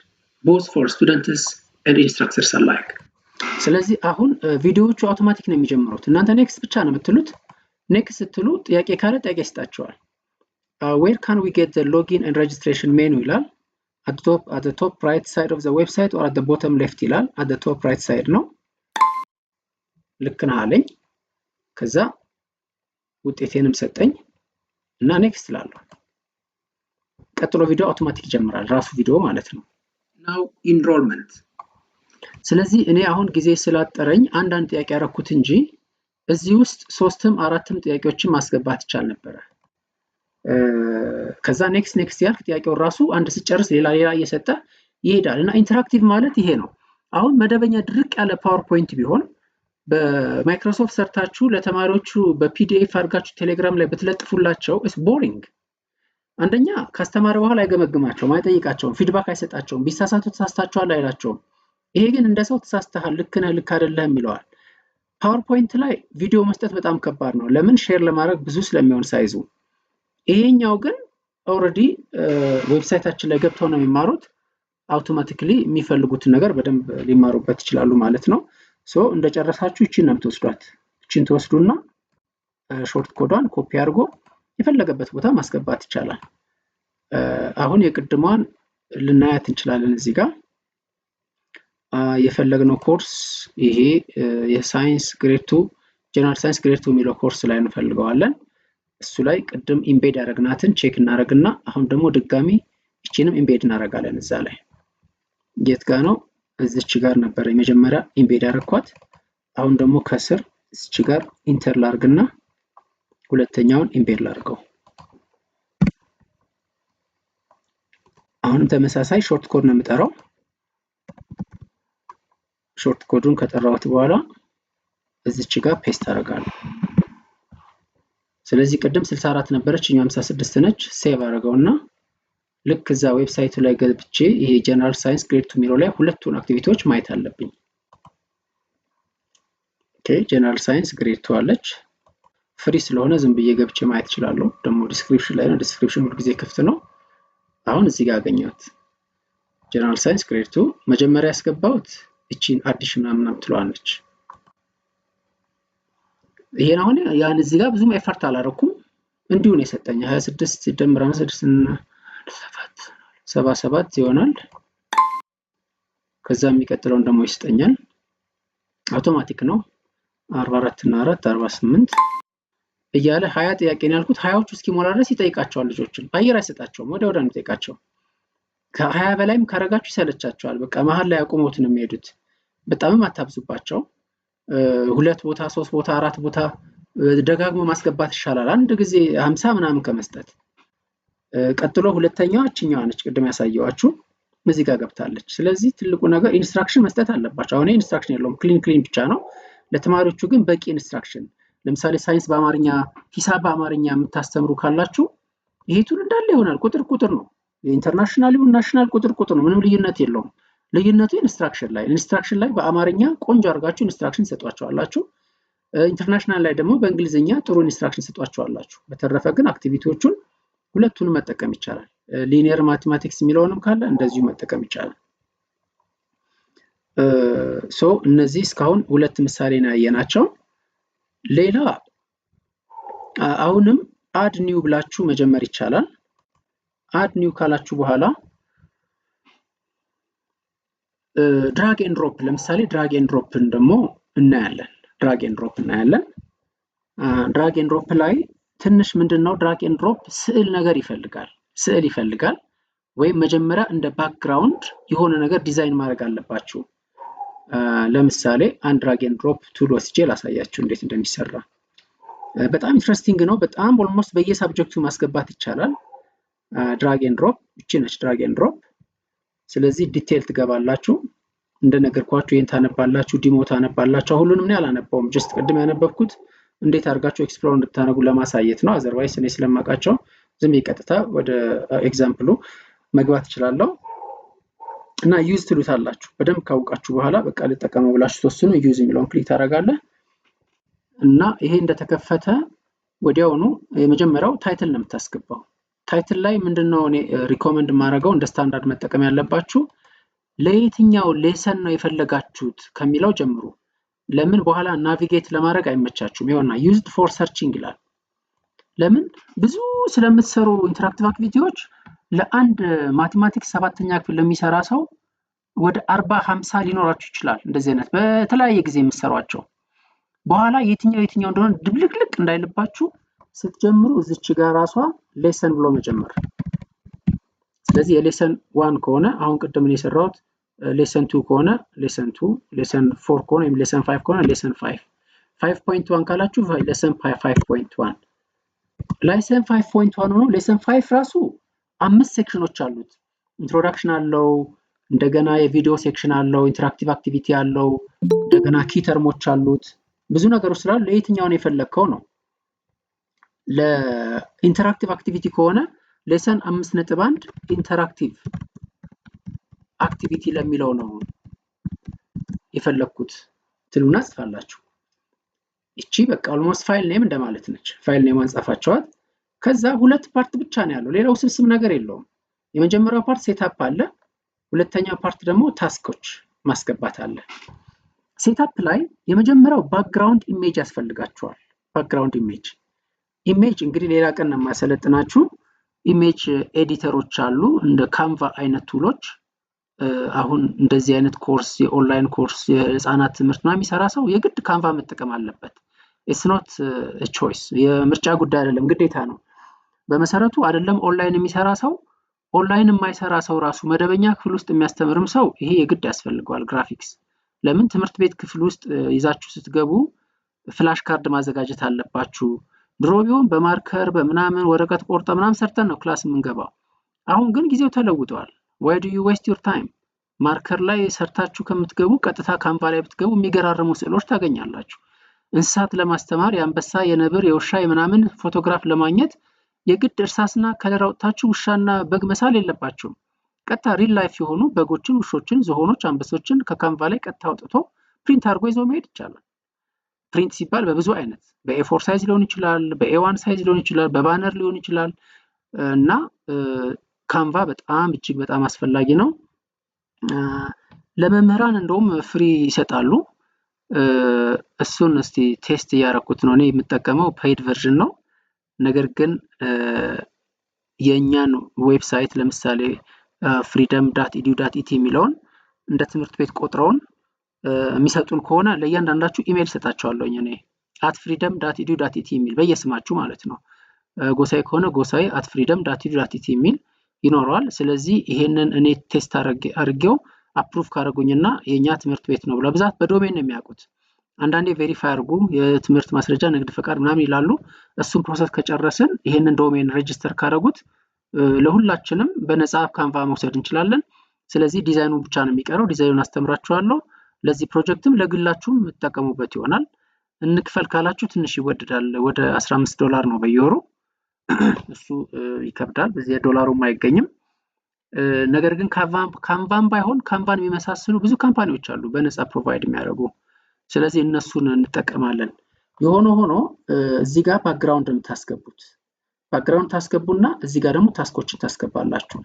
both for students and instructors alike. ስለዚህ አሁን ቪዲዮዎቹ አውቶማቲክ ነው የሚጀምሩት። እናንተ next ብቻ ነው የምትሉት። Next ስትሉ ጥያቄ ካለ ጥያቄ ይሰጣችኋል። Where can we get login and registration menu ይላል። At top right side of the website or at bottom left ይላል። At top right side ነው። ልክ ነህ አለኝ። ከዛ ውጤቴንም ሰጠኝ እና next እላለሁ። ቀጥሎ ቪዲዮ አውቶማቲክ ይጀምራል፣ ራሱ ቪዲዮ ማለት ነው። Now enrollment። ስለዚህ እኔ አሁን ጊዜ ስላጠረኝ አንዳንድ ጥያቄ ያደረኩት እንጂ እዚህ ውስጥ ሶስትም አራትም ጥያቄዎችን ማስገባት ይቻል ነበረ። ከዛ next next ያልክ ጥያቄውን ራሱ አንድ ስጨርስ ሌላ ሌላ እየሰጠ ይሄዳል እና interactive ማለት ይሄ ነው። አሁን መደበኛ ድርቅ ያለ PowerPoint ቢሆን በማይክሮሶፍት ሰርታችሁ ለተማሪዎቹ በ PDF አድርጋችሁ ቴሌግራም ላይ ብትለጥፉላቸው it's boring። አንደኛ ካስተማረ በኋላ አይገመግማቸውም፣ አይጠይቃቸውም፣ feedback አይሰጣቸውም። ቢሳሳቱ ተሳስታችኋል አይላቸውም። ይሄ ግን እንደ ሰው ተሳስተሃል፣ ልክ ነህ፣ ልክ አይደለህም ይለዋል። PowerPoint ላይ ቪዲዮ መስጠት በጣም ከባድ ነው። ለምን? Share ለማድረግ ብዙ ስለሚሆን size ኡ። ይሄኛው ግን Already website ኣችን ላይ ገብተው ነው የሚማሩት። Automatically የሚፈልጉትን ነገር በደንብ ሊማሩበት ይችላሉ ማለት ነው። So እንደጨረሳችሁ ይቺን ነው የምትወስዷት። ይቺን ትወስዱና short code ዷን copy አድርጎ የፈለገበት ቦታ ማስገባት ይቻላል። አሁን የቅድሟን ልናያት እንችላለን። እዚህ ጋር የፈለግነው ኮርስ ይሄ የ science grade 2፣ general science grade 2 የሚለው ኮርስ ላይ እንፈልገዋለን። እሱ ላይ ቅድም embed ያደረግናትን check እናደርግና አሁን ደግሞ ድጋሚ ይቺንም embed እናደርጋለን እዛ ላይ። የት ጋ ነው? እዚች ጋር ነበረ የመጀመሪያ embed ያደረግኳት። አሁን ደግሞ ከስር እዚች ጋር enter ላርግና ሁለተኛውን embed ላርገው። አሁንም ተመሳሳይ short code ነው የምጠራው። Short code ኡን ከጠራሁት በኋላ እዚች ጋር paste አደርጋለሁ። ስለዚህ ቅድም 64 ነበረች፣ እኛ 56 ነች። Save አደረገውና ልክ እዛ website ኡ ላይ ገብቼ ይሄ general science grade 2 የሚለው ላይ ሁለቱን activity ዎች ማየት አለብኝ። Okay, general science grade 2 አለች። Free ስለሆነ ዝም ብዬ ገብቼ ማየት እችላለሁ። ደግሞ description ላይ ነው። Description ሁልጊዜ ክፍት ነው። አሁን እዚህ ጋር አገኘሁት። General science grade 2 መጀመሪያ ያስገባሁት እቺን addition ምናምን ትለዋለች። ይሄን አሁን ያን እዚህ ጋር ብዙም effort አላረኩም። እንዲሁ ነው የሰጠኝ። 26 ሲደመር 6 እና 7 77 ይሆናል። ከዛ የሚቀጥለውን ደግሞ ይሰጠኛል። አውቶማቲክ ነው። 44 እና 4 48 እያለ 20 ጥያቄ ነው ያልኩት። 20ዎቹ እስኪሞላ ድረስ ይጠይቃቸዋል ልጆችን። አየር አይሰጣቸውም። ወዲያ ወዲያ ነው የሚጠይቃቸው። ከ20 በላይም ካረጋችሁ ይሰለቻቸዋል። በቃ መሀል ላይ አቁመውት ነው የሚሄዱት። በጣምም አታብዙባቸው። ሁለት ቦታ፣ ሶስት ቦታ፣ አራት ቦታ ደጋግሞ ማስገባት ይሻላል አንድ ጊዜ 50 ምናምን ከመስጠት። ቀጥሎ ሁለተኛዋ እችኛዋ ነች፣ ቅድም ያሳየዋችሁ እዚህ ጋር ገብታለች። ስለዚህ ትልቁ ነገር instruction መስጠት አለባቸው። አሁን instruction የለውም፣ clean clean ብቻ ነው። ለተማሪዎቹ ግን በቂ instruction፣ ለምሳሌ ሳይንስ በአማርኛ፣ ሂሳብ በአማርኛ የምታስተምሩ ካላችሁ ይሄ tool እንዳለ ይሆናል። ቁጥር ቁጥር ነው። የ international ይሁን national ቁጥር ቁጥር ነው። ምንም ልዩነት የለውም። ልዩነቱ instruction ላይ በአማርኛ ቆንጆ አድርጋችሁ instruction ሰጧቸዋላችሁ። International ላይ ደግሞ በእንግሊዝኛ ጥሩ instruction ሰጧቸዋላችሁ። በተረፈ ግን activity ዎቹን ሁለቱንም መጠቀም ይቻላል። Linear mathematics የሚለውንም ካለ እንደዚሁ መጠቀም ይቻላል። So እነዚህ እስካሁን ሁለት ምሳሌ ነው ያየናቸው። ሌላ አሁንም add new ብላችሁ መጀመር ይቻላል። Add new ካላችሁ በኋላ drag and drop፣ ለምሳሌ drag and drop ን ደግሞ እናያለን። Drag and drop እናያለን። Drag and drop ላይ ትንሽ ምንድን ነው፣ drag and drop ስዕል ነገር ይፈልጋል። ስዕል ይፈልጋል ወይም መጀመሪያ እንደ background የሆነ ነገር ዲዛይን ማድረግ አለባችሁ። ለምሳሌ አንድ drag and drop tool ወስጄ ላሳያችሁ እንዴት እንደሚሰራ። በጣም interesting ነው። በጣም almost በየ subject ኡ ማስገባት ይቻላል። Drag and drop እቺ ነች drag and drop። ስለዚህ detail ትገባላችሁ። እንደነገርኳችሁ ይህን ታነባላችሁ፣ demo ታነባላችሁ። ሁሉንም እኔ አላነባውም። Just ቅድም ያነበብኩት እንዴት አድርጋችሁ explore እንድታደርጉ ለማሳየት ነው። Otherwise እኔ ስለማውቃቸው ዝም ቀጥታ ወደ example ኡ መግባት እችላለሁ። እና use ትሉታላችሁ። በደንብ ካውቃችሁ በኋላ በቃ ልጠቀመው ብላችሁ ተወስኑ። Use የሚለውን click ታደርጋለህ እና ይሄ እንደተከፈተ ወዲያውኑ የመጀመሪያው title ነው የምታስገባው። Title ላይ ምንድነው እኔ recommend የማደርገው፣ እንደ ስታንዳርድ መጠቀም ያለባችሁ ለየትኛው lesson ነው የፈለጋችሁት ከሚለው ጀምሩ። ለምን በኋላ navigate ለማድረግ አይመቻችሁም። ይሆና used for searching ይላል። ለምን ብዙ ስለምትሰሩ interactive activity ዎች ለአንድ mathematics ሰባተኛ ክፍል ለሚሰራ ሰው ወደ 40 50 ሊኖራችሁ ይችላል። እንደዚህ አይነት በተለያየ ጊዜ የምትሰሯቸው በኋላ የትኛው የትኛው እንደሆነ ድብልቅልቅ እንዳይልባችሁ ስትጀምሩ እዚች ጋር ራሷ lesson ብሎ መጀመር። ስለዚህ የ lesson 1 ከሆነ፣ አሁን ቅድም እኔ የሰራሁት lesson 2 ከሆነ lesson 2፣ lesson 4 ከሆነ ወይም lesson 5 ከሆነ lesson 5፣ 5.1 ካላችሁ lesson 5.1። Lesson 5.1 ሆኖ lesson 5 ራሱ አምስት section ኖች አሉት። Introduction አለው፣ እንደገና የቪዲዮ section አለው፣ interactive activity አለው፣ እንደገና key term ኦች አሉት። ብዙ ነገሮች ስላሉ ለየትኛውን የፈለግከው ነው። ለ interactive activity ከሆነ lesson 5.1 interactive activity ለሚለው ነው የፈለግኩት ትሉና ጽፋላችሁ። እቺ በቃ almost file name እንደማለት ነች። File name አንጻፋቸዋት። ከዛ ሁለት part ብቻ ነው ያለው፣ ሌላ ውስብስብ ነገር የለውም። የመጀመሪያው part setup አለ። ሁለተኛው part ደግሞ task ኦች ማስገባት አለ። Setup ላይ የመጀመሪያው background image ያስፈልጋችኋል። Background image እንግዲህ ሌላ ቀን ነው የማሰለጥናችሁ። Image editor ኦች አሉ እንደ Canva አይነት tool ኦች። አሁን እንደዚህ አይነት course፣ የ online course፣ የህፃናት ትምህርት ምናምን የሚሰራ ሰው የግድ Canva መጠቀም አለበት። It's not choice፣ የምርጫ ጉዳይ አይደለም፣ ግዴታ ነው። በመሰረቱ አይደለም ኦንላይን የሚሰራ ሰው፣ ኦንላይን የማይሰራ ሰው ራሱ መደበኛ ክፍል ውስጥ የሚያስተምርም ሰው ይሄ የግድ ያስፈልገዋል ግራፊክስ። ለምን? ትምህርት ቤት ክፍል ውስጥ ይዛችሁ ስትገቡ flash card ማዘጋጀት አለባችሁ። ድሮ ቢሆን በ marker በምናምን ወረቀት ቆርጠን ምናምን ሰርተን ነው class የምንገባው። አሁን ግን ጊዜው ተለውጧል። Why do you waste your time? Marker ላይ ሰርታችሁ ከምትገቡ ቀጥታ Canva ላይ ብትገቡ የሚገራርሙ ስዕሎች ታገኛላችሁ። እንስሳት ለማስተማር የአንበሳ፣ የነብር፣ የውሻ፣ የምናምን ፎቶግራፍ ለማግኘት የግድ እርሳስና color አውጥታችሁ ውሻና በግ መሳል የለባችሁም። ቀጥታ real life የሆኑ በጎችን፣ ውሾችን፣ ዝሆኖች፣ አንበሶችን ከ Canva ላይ ቀጥታ አውጥቶ print አድርጎ ይዞ መሄድ ይቻላል። Print ሲባል በብዙ አይነት በ A4 size ሊሆን ይችላል፣ በ A1 size ሊሆን ይችላል፣ በ banner ሊሆን ይችላል። እና Canva በጣም እጅግ በጣም አስፈላጊ ነው። ለመምህራን እንደውም free ይሰጣሉ። እሱን እስቲ test እያደረኩት ነው። እኔ የምጠቀመው paid version ነው። ነገር ግን የእኛን website ለምሳሌ freedom.edu.et የሚለውን እንደ ትምህርት ቤት ቆጥረውን የሚሰጡን ከሆነ ለእያንዳንዳችሁ ኢሜይል ሰጣቸዋለሁ እኔ @freedom.edu.et የሚል በየስማችሁ ማለት ነው። ጎሳዬ ከሆነ ጎሳዬ@freedom.edu.et የሚል ይኖረዋል። ስለዚህ ይሄንን እኔ test አድርጌው approve ካደረጉኝና የእኛ ትምህርት ቤት ነው ብለው፣ በብዛት በ domain ነው የሚያውቁት። አንዳንዴ verify አድርጉ የትምህርት ማስረጃ፣ ንግድ ፈቃድ ምናምን ይላሉ። እሱን process ከጨረስን ይሄንን domain register ካደረጉት ለሁላችንም በነፃ Canva መውሰድ እንችላለን። ስለዚህ ዲዛይኑ ብቻ ነው የሚቀረው። ዲዛይኑን አስተምራችኋለሁ። ለዚህ ፕሮጀክትም ለግላችሁም የምትጠቀሙበት ይሆናል። እንክፈል ካላችሁ ትንሽ ይወደዳል። ወደ $15 ነው በየወሩ። እሱ ይከብዳል። በዚህ ዶላሩም አይገኝም። ነገር ግን Canva ን ባይሆን Canva ን የሚመሳስሉ ብዙ company ዎች አሉ በነፃ provide የሚያደርጉ። ስለዚህ እነሱን እንጠቀማለን። የሆነ ሆኖ እዚህ ጋር background የምታስገቡት background ታስገቡና እዚህ ጋር ደግሞ task ኦችን ታስገባላችሁ።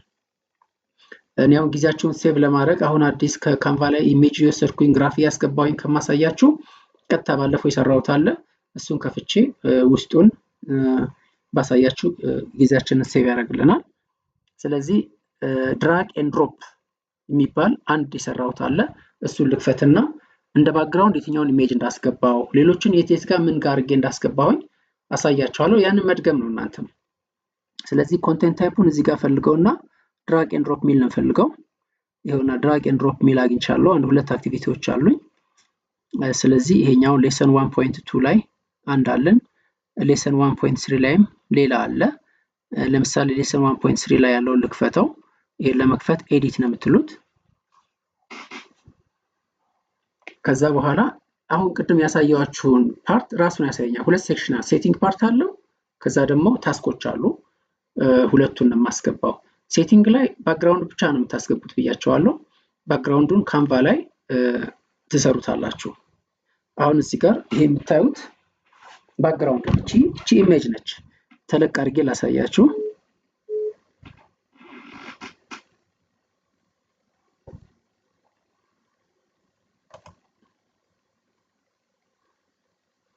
እኔ አሁን ጊዜያችሁን save ለማድረግ አሁን አዲስ ከ Canva ላይ image እየወሰድኩኝ graph እያስገባሁኝ ከማሳያችሁ ቀጥታ ባለፈው የሰራሁት አለ፣ እሱን ከፍቼ ውስጡን ባሳያችሁ ጊዜያችንን save ያደርግልናል። ስለዚህ drag and drop የሚባል አንድ የሰራሁት አለ። እሱን ልክፈትና እንደ background የትኛውን image እንዳስገባው፣ ሌሎችን የት የት ጋር ምን ጋር አድርጌ እንዳስገባሁኝ አሳያችኋለሁ። ያንን መድገም ነው እናንተም። ስለዚህ content type ኡን እዚህ ጋር ፈልገውና drag and drop ሚል ነው ፈልገው። ይኸውና drag and drop ሚል አግኝቻለሁ። አንድ ሁለት activity ዎች አሉኝ። ስለዚህ ይሄኛውን lesson 1.2 ላይ አንድ አለን። Lesson 1.3 ላይም ሌላ አለ። ለምሳሌ lesson 1.3 ላይ ያለውን ልክፈተው። ይሄን ለመክፈት edit ነው የምትሉት። ከዛ በኋላ አሁን ቅድም ያሳየኋችሁን part ራሱን ያሳየኛል። ሁለት section፣ setting part አለው። ከዛ ደግሞ task ኦች አሉ። ሁለቱን ነው የማስገባው። Setting ላይ background ብቻ ነው የምታስገቡት ብያቸዋለሁ። Background ኡን Canva ላይ ትሰሩታላችሁ። አሁን እዚህ ጋር ይሄ የምታዩት background እቺ image ነች። ተለቅ አድርጌ ላሳያችሁ።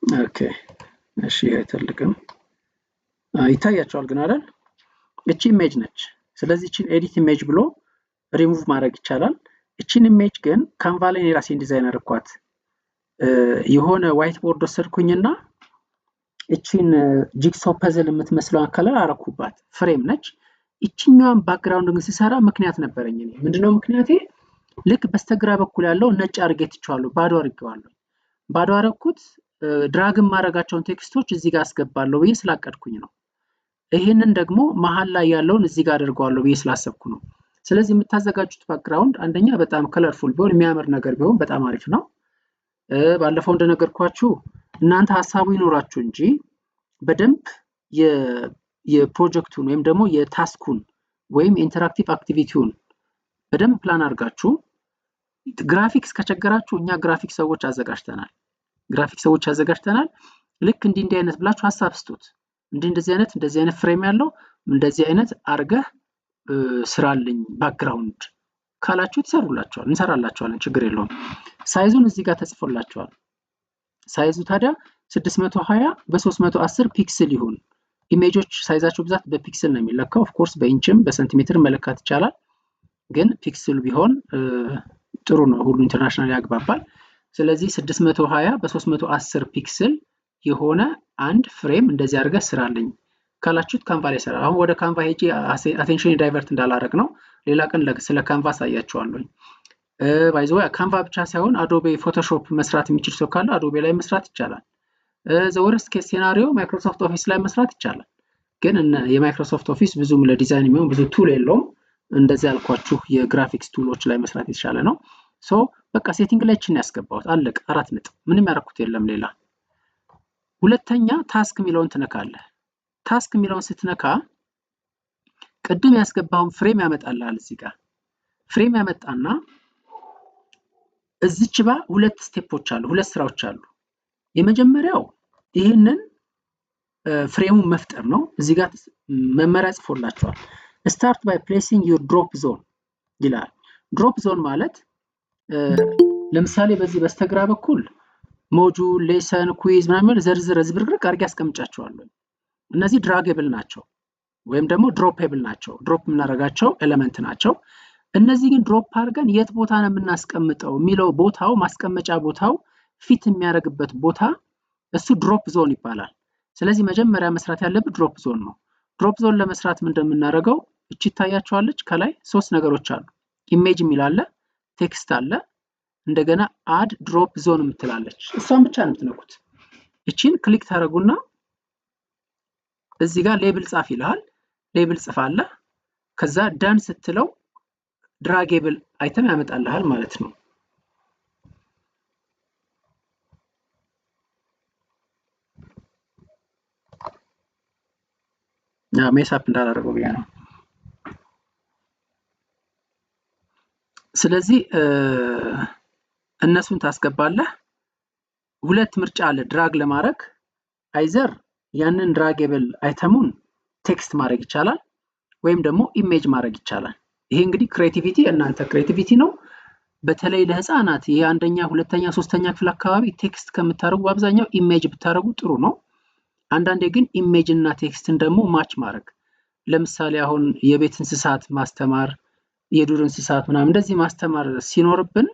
Okay፣ እሺ፣ አይተልቅም፣ ይታያቸዋል ግን አይደል? እቺ image ነች። ስለዚህ እቺን edit image ብሎ ሪሙቭ ማድረግ ይቻላል። እቺን image ግን Canva ላይ የራሴን ዲዛይን አደረኳት። የሆነ white board ወሰድኩኝና እቺን jigsaw puzzle የምትመስለውን color አረኩባት። Frame ነች። እቺኛዋን background ግን ስሰራ ምክንያት ነበረኝ። እኔ ምንድነው ምክንያቴ? ልክ በስተግራ በኩል ያለው ነጭ አድርጌ ትቼዋለሁ። ባዶ አድርጌዋለሁ። ባዶ አረኩት drag ማድረጋቸውን text ኦች እዚህ ጋር አስገባለሁ ብዬ ስላቀድኩኝ ነው። ይህንን ደግሞ መሀል ላይ ያለውን እዚህ ጋር አደርገዋለሁ ብዬ ስላሰብኩ ነው። ስለዚህ የምታዘጋጁት background አንደኛ በጣም colorful ቢሆን፣ የሚያምር ነገር ቢሆን በጣም አሪፍ ነው። ባለፈው እንደነገርኳችሁ እናንተ ሀሳቡ ይኖራችሁ እንጂ በደንብ የፕሮጀክቱን ወይም ደግሞ የ task ኡን ወይም interactive activity ውን በደንብ ፕላን አድርጋችሁ፣ ግራፊክስ ከቸገራችሁ እኛ ግራፊክስ ሰዎች አዘጋጅተናል። ግራፊክስ ሰዎች አዘጋጅተናል። ልክ እንዲህ እንዲህ አይነት ብላችሁ ሀሳብ ስጡት። እንዲህ እንደዚህ አይነት frame ያለው እንደዚህ አይነት አርገህ ስራልኝ background ካላችሁ ትሰሩላችኋል፣ እንሰራላችኋለን። ችግር የለውም። Size ኡን እዚህ ጋር ተጽፎላችኋል። Size ኡ ታዲያ 620 በ310 pixel ይሁን። Image ኦች size ኣቸው ብዛት በ pixel ነው የሚለካው። Of course በኢንችም በሴንቲሜትር መለካት ይቻላል፣ ግን pixel ቢሆን ጥሩ ነው። ሁሉ international ያግባባል። ስለዚህ 620 በ310 pixel የሆነ አንድ frame እንደዚህ አድርገህ ስራልኝ ካላችሁት Canva ላይ ይሰራል። አሁን ወደ Canva ሄጄ attention divert እንዳላረግ ነው። ሌላ ቀን ስለ Canva አሳያችኋለሁኝ። By the way፣ Canva ብቻ ሳይሆን Adobe Photoshop መስራት የሚችል ሰው ካለ Adobe ላይ መስራት ይቻላል። The worst case scenario Microsoft Office ላይ መስራት ይቻላል። ግን የ Microsoft Office ብዙም ለዲዛይን የሚሆን ብዙ tool የለውም። እንደዚህ ያልኳችሁ የ graphics tool ኦች ላይ መስራት የተሻለ ነው። So በቃ setting ላይ ችን ያስገባሁት፣ አለቀ። አራት ነጥብ። ምንም ያደረኩት የለም ሌላ። ሁለተኛ task የሚለውን ትነካለህ። Task የሚለውን ስትነካ ቅድም ያስገባውን frame ያመጣልሃል። እዚህ ጋር frame ያመጣና እዚች ባ ሁለት step ኦች አሉ፣ ሁለት ስራዎች አሉ። የመጀመሪያው ይህንን frame ኡን መፍጠር ነው። እዚህ ጋር መመሪያ ጽፎላችኋል። "Start by placing your drop zone" ይላል። Drop zone ማለት ለምሳሌ በዚህ በስተግራ በኩል module፣ lesson፣ quiz ምናምን ዘርዝር ዝብርቅርቅ አድርጌ አስቀምጫቸዋለሁ። እነዚህ draggable ናቸው ወይም ደግሞ droppable ናቸው። Drop የምናደርጋቸው element ናቸው። እነዚህ ግን drop አድርገን የት ቦታ ነው የምናስቀምጠው የሚለው ቦታው፣ ማስቀመጫ ቦታው፣ fit የሚያደርግበት ቦታ እሱ drop zone ይባላል። ስለዚህ መጀመሪያ መስራት ያለብን drop zone ነው። Drop zone ለመስራት ምን እንደምናደርገው እቺ ይታያቸዋለች። ከላይ ሶስት ነገሮች አሉ። Image የሚል አለ፣ text አለ፣ እንደገና add drop zone የምትላለች። እሷን ብቻ ነው የምትነኩት። እቺን click ታደርጉና እዚህ ጋር label ጻፍ ይልሃል። Label ጽፋለህ። ከዛ done ስትለው draggable item ያመጣልሃል ማለት ነው። Mess up እንዳላደርገው ብዬ ነው። ስለዚህ እነሱን ታስገባለህ። ሁለት ምርጫ አለ drag ለማድረግ። Either ያንን draggable item ኡን text ማድረግ ይቻላል፣ ወይም ደግሞ image ማድረግ ይቻላል። ይሄ እንግዲህ creativity፣ የእናንተ creativity ነው። በተለይ ለህፃናት የአንደኛ፣ ሁለተኛ፣ ሶስተኛ ክፍል አካባቢ text ከምታደርጉ በአብዛኛው image ብታደርጉ ጥሩ ነው። አንዳንዴ ግን image እና text ን ደግሞ match ማድረግ፣ ለምሳሌ አሁን የቤት እንስሳት ማስተማር፣ የዱር እንስሳት ምናምን እንደዚህ ማስተማር ሲኖርብን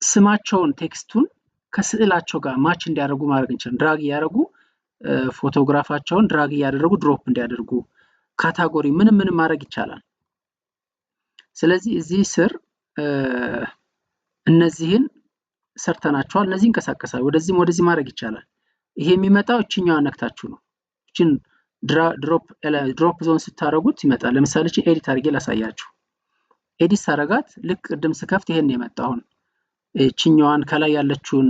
ስማቸውን text ኡን ከስዕላቸው ጋር match እንዲያደርጉ ማድረግ እንችላለን። Drag እያደረጉ፣ ፎቶግራፋቸውን drag እያደረጉ drop እንዲያደርጉ፣ category ምንም ምንም ማድረግ ይቻላል። ስለዚህ እዚህ ስር እነዚህን ሰርተናቸዋል። እነዚህ ይንቀሳቀሳል። ወደዚህም ወደዚህ ማድረግ ይቻላል። ይሄ የሚመጣው እችኛዋን ነክታችሁ ነው። እችን drop zone ስታደርጉት ይመጣል። ለምሳሌ እችን edit አድርጌ ላሳያችሁ። Edit ሳረጋት ልክ ቅድም ስከፍት ይሄን የመጣ። አሁን እችኛዋን ከላይ ያለችውን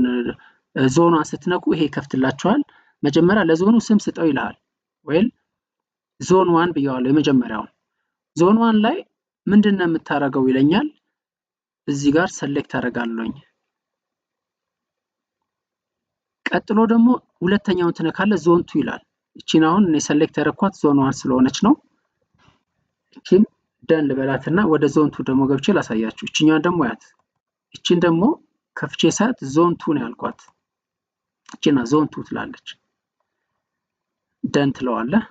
ዞኗን ስትነኩ ይሄ ይከፍትላችኋል። መጀመሪያ ለዞኑ ስም ስጠው ይልሃል። Well፣ zone one ብየዋለሁ። የመጀመሪያውን zone one ላይ ምንድን ነው የምታደርገው ይለኛል። እዚህ ጋር select አደርጋለሁኝ። ቀጥሎ ደግሞ ሁለተኛውን ትነካለህ፣ zone two ይላል። እቺን አሁን እኔ select ያደረኳት zone one ስለሆነች ነው። እቺን done ልበላትና ወደ zone two ደግሞ ገብቼ ላሳያችሁ። እችኛዋን ደግሞ ያት፣ እቺን ደግሞ ከፍቼ ሳያት zone two ነው ያልኳት። እቺና zone two ትላለች። Done ትለዋለህ።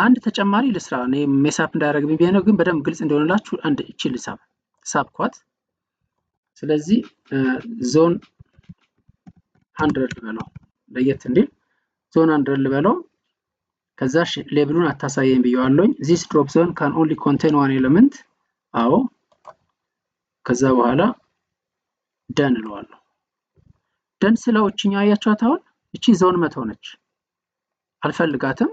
አንድ ተጨማሪ ልስራ። እኔ mess up እንዳያደርግብኝ ብዬ ነው፣ ግን በደንብ ግልጽ እንዲሆንላችሁ አንድ እቺ ልሳብ፣ ሳብኳት። ስለዚህ zone 100 ልበለው፣ ለየት እንዲል zone 100 ልበለው። ከዛ label ኡን አታሳየኝ ብየዋለሁኝ። "This drop zone can only contain one element"፣ አዎ። ከዛ በኋላ done እለዋለሁ። Done ስለው እችኛው አያችኋት? አሁን እቺ ዞን 100 ነች። አልፈልጋትም፣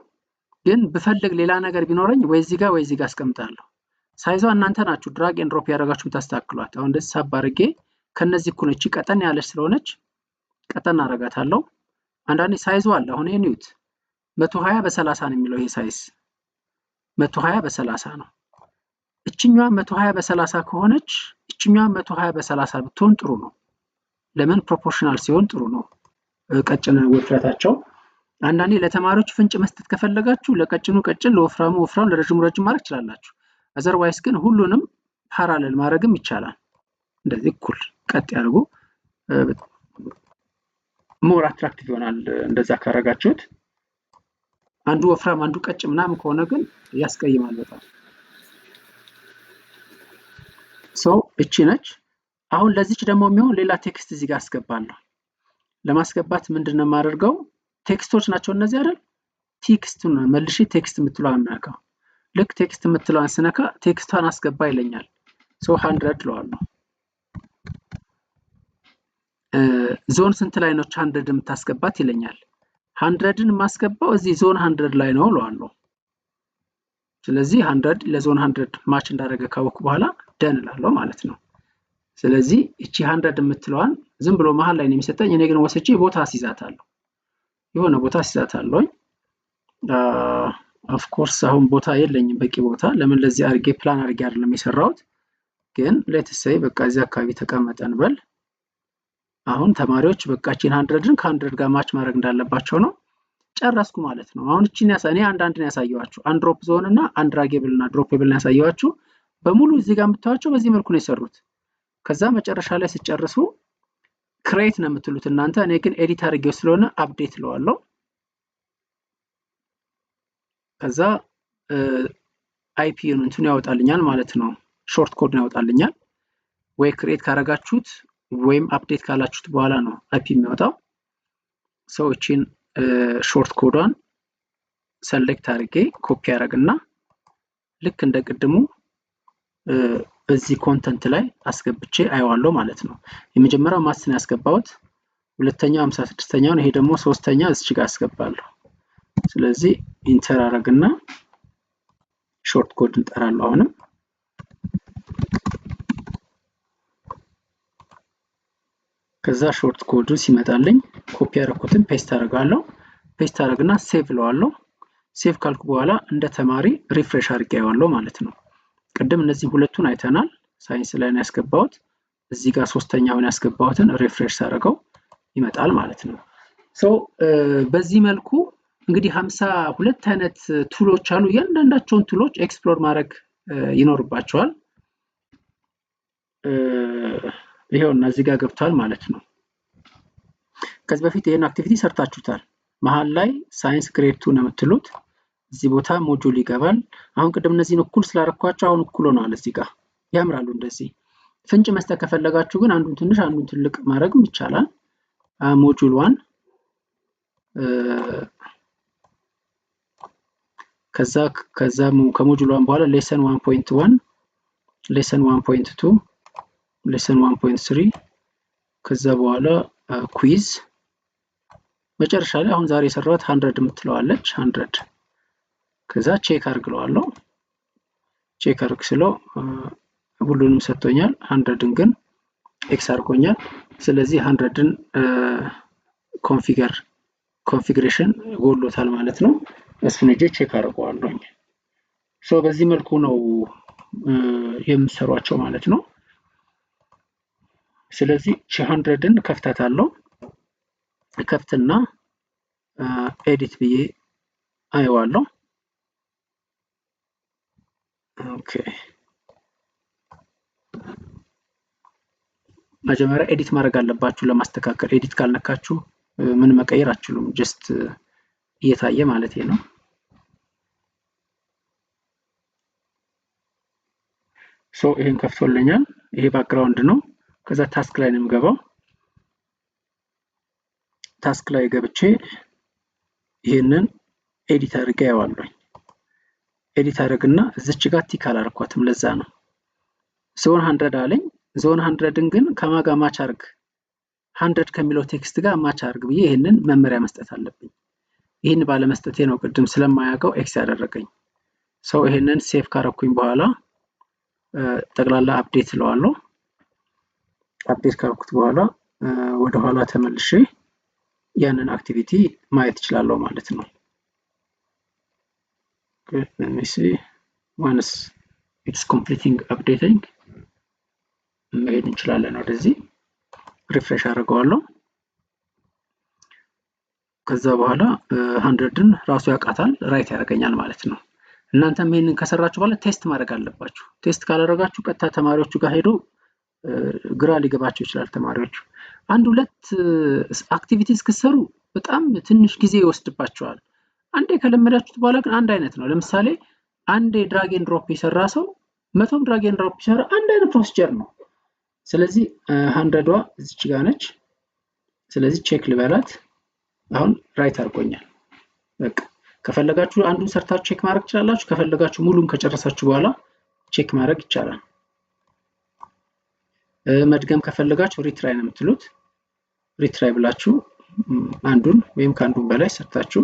ግን ብፈልግ ሌላ ነገር ቢኖረኝ ወይ እዚህ ጋር ወይ እዚህ ጋር አስቀምጣለሁ። Size ዋ እናንተ ናችሁ drag and drop ያደረጋችሁ የምታስተካክሏት። አሁን እንደዚህ ሳብ አድርጌ ከነዚህ እኩል፣ እቺ ቀጠን ያለች ስለሆነች ቀጠን አረጋታለሁ። አንዳንዴ size ኡ አለ። አሁን ይሄን እዩት፣ 120 በ30 ነው የሚለው። ይሄ size 120 በ30 ነው። እችኛዋ 120 በ30 ከሆነች እችኛዋ 120 በ30 ብትሆን ጥሩ ነው። ለምን? Proportional ሲሆን ጥሩ ነው። ቀጭን ውፍረታቸው። አንዳንዴ ለተማሪዎች ፍንጭ መስጠት ከፈለጋችሁ ለቀጭኑ ቀጭን፣ ለወፍራሙ ወፍራም፣ ለረጅሙ ረጅም ማድረግ ትችላላችሁ። Otherwise ግን ሁሉንም parallel ማድረግም ይቻላል። እንደዚህ እኩል ቀጥ ያደርጉ more attractive ይሆናል እንደዛ ካረጋችሁት። አንዱ ወፍራም አንዱ ቀጭን ምናምን ከሆነ ግን ያስቀይማል በጣም። So እቺ ነች። አሁን ለዚች ደግሞ የሚሆን ሌላ text እዚህ ጋር አስገባለሁ። ለማስገባት ምንድነው የማደርገው? Text ኦች ናቸው እነዚህ አይደል? Text ኡን መልሼ text የምትለዋን ነካው። ልክ text የምትለዋን ስነካ text ኧን አስገባ ይለኛል። So 100 እለዋለሁ። ዞን ስንት ላይ ነው 100 የምታስገባት ይለኛል። 100ን የማስገባው እዚህ ዞን 100 ላይ ነው እለዋለሁ። ስለዚህ 100 ለዞን 100 match እንዳደረገ ካወቅኩ በኋላ done እላለሁ ማለት ነው። ስለዚህ እቺ 100 የምትለዋን ዝም ብሎ መሀል ላይ ነው የሚሰጠኝ። እኔ ግን ወስጄ ቦታ አስይዛታለሁ። የሆነ ቦታ አስይዛታለሁ። Of course አሁን ቦታ የለኝም በቂ ቦታ። ለምን ለዚህ አድርጌ ፕላን አድርጌ አይደለም የሰራሁት። ግን let's say በቃ እዚህ አካባቢ ተቀመጠ እንበል። አሁን ተማሪዎች በቃ እቺን 100ን ከ100 ጋር match ማድረግ እንዳለባቸው ነው። ጨረስኩ ማለት ነው። አሁን እቺን እኔ አንዳንድ ነው ያሳየኋችሁ። Undraw zone እና undraggable እና droppable ነው ያሳየኋችሁ። በሙሉ እዚህ ጋር የምታዩቸው በዚህ መልኩ ነው የሰሩት። ከዛ መጨረሻ ላይ ሲጨርሱ create ነው የምትሉት እናንተ። እኔ ግን edit አድርጌው ስለሆነ update እለዋለሁ። ከዛ IP እንትኑ ያወጣልኛል ማለት ነው። Short code ነው ያወጣልኛል። ወይ create ካረጋችሁት ወይም update ካላችሁት በኋላ ነው IP የሚወጣው። So እቺን short code ኧን select አድርጌ ኮፒ አደረግና ልክ እንደ ቅድሙ እዚህ content ላይ አስገብቼ አየዋለሁ ማለት ነው። የመጀመሪያው maths ን ያስገባሁት፣ ሁለተኛው 56ኛውን፣ ይሄ ደግሞ ሶስተኛ እዚህ ጋር አስገባለሁ። ስለዚህ enter አደረግና short code እንጠራለሁ። አሁንም ከዛ short code ኡ ሲመጣልኝ ኮፒ ያደረኩትን paste አደርጋለሁ። Paste አደረግና save እለዋለሁ። Save ካልኩ በኋላ እንደ ተማሪ refresh አድርጌ አየዋለሁ ማለት ነው። ቅድም እነዚህ ሁለቱን አይተናል። ሳይንስ ላይ ነው ያስገባሁት። እዚህ ጋር ሶስተኛውን ያስገባሁትን refresh ሳደርገው ይመጣል ማለት ነው። So በዚህ መልኩ እንግዲህ 52 አይነት tool ኦች አሉ። እያንዳንዳቸውን tool ኦች explore ማድረግ ይኖርባቸዋል። ይሄውና እዚህ ጋር ገብቷል ማለት ነው። ከዚህ በፊት ይሄን activity ሰርታችሁታል። መሀል ላይ science grade 2 ነው የምትሉት። እዚህ ቦታ module ይገባል። አሁን ቅድም እነዚህን እኩል ስላደረኳቸው አሁን እኩል ሆነዋል። እዚህ ጋር ያምራሉ። እንደዚህ ፍንጭ መስጠት ከፈለጋችሁ ግን አንዱን ትንሽ አንዱን ትልቅ ማድረግም ይቻላል። Module 1 ከዛ ከዛ ከ module 1 በኋላ lesson 1.1፣ lesson 1.2፣ lesson 1.3፣ ከዛ በኋላ quiz፣ መጨረሻ ላይ አሁን ዛሬ የሰራሁት 100 የምትለዋለች 100። ከዛ check አድርግለዋለሁ። Check አድርግ ስለው ሁሉንም ሰጥቶኛል። 100ን ግን X አድርጎኛል። ስለዚህ 100ን configuration ጎሎታል ማለት ነው። እሱን ሄጄ check አድርገዋለሁ። So በዚህ መልኩ ነው የምሰሯቸው ማለት ነው። ስለዚህ 100ን ከፍታታለሁ። ከፍትና edit ብዬ አየዋለሁ። Okay መጀመሪያ edit ማድረግ አለባችሁ ለማስተካከል። Edit ካልነካችሁ ምን መቀየር አትችሉም። Just እየታየ ማለት ነው። So ይሄን ከፍቶልኛል። ይሄ background ነው። ከዛ task ላይ ነው የምገባው። Task ላይ ገብቼ ይሄንን edit አድርጌ አየዋለሁ። Edit አድርግና እዚች ጋር tick አላረኳትም፣ ለዛ ነው። ዞን 100 አለኝ። ዞን 100ን ግን ከማጋ match አርግ፣ 100 ከሚለው text ጋር match አርግ ብዬ ይሄንን መመሪያ መስጠት አለብኝ። ይሄን ባለመስጠቴ ነው ቅድም ስለማያውቀው X ያደረገኝ። So ይሄንን save ካረኩኝ በኋላ ጠቅላላ update እለዋለሁ። Update ካልኩት በኋላ ወደ ኋላ ተመልሼ ያንን activity ማየት እችላለሁ ማለት ነው። Okay, let me see, once it's completing updating መሄድ እንችላለን ወደዚህ። Refresh አድርገዋለሁ። ከዛ በኋላ 100ን ራሱ ያውቃታል፣ right ያደርገኛል ማለት ነው። እናንተም ይሄንን ከሰራችሁ በኋላ test ማድረግ አለባችሁ። Test ካላደረጋችሁ ቀጥታ ተማሪዎቹ ጋር ሄዶ ግራ ሊገባቸው ይችላል። ተማሪዎቹ አንድ ሁለት activity እስክሰሩ በጣም ትንሽ ጊዜ ይወስድባቸዋል። አንዴ ከለመዳችሁት በኋላ ግን አንድ አይነት ነው። ለምሳሌ አንዴ drag and drop የሰራ ሰው 100ም drag and drop የሰራ አንድ አይነት procedure ነው። ስለዚህ 100ዋ እዚች ጋር ነች። ስለዚህ check ልበላት። አሁን right አድርጎኛል። በቃ ከፈለጋችሁ አንዱን ሰርታችሁ check ማድረግ ትችላላችሁ። ከፈለጋችሁ ሙሉን ከጨረሳችሁ በኋላ check ማድረግ ይቻላል። መድገም ከፈለጋችሁ retry ነው የምትሉት። Retry ብላችሁ አንዱን ወይም ከአንዱን በላይ ሰርታችሁ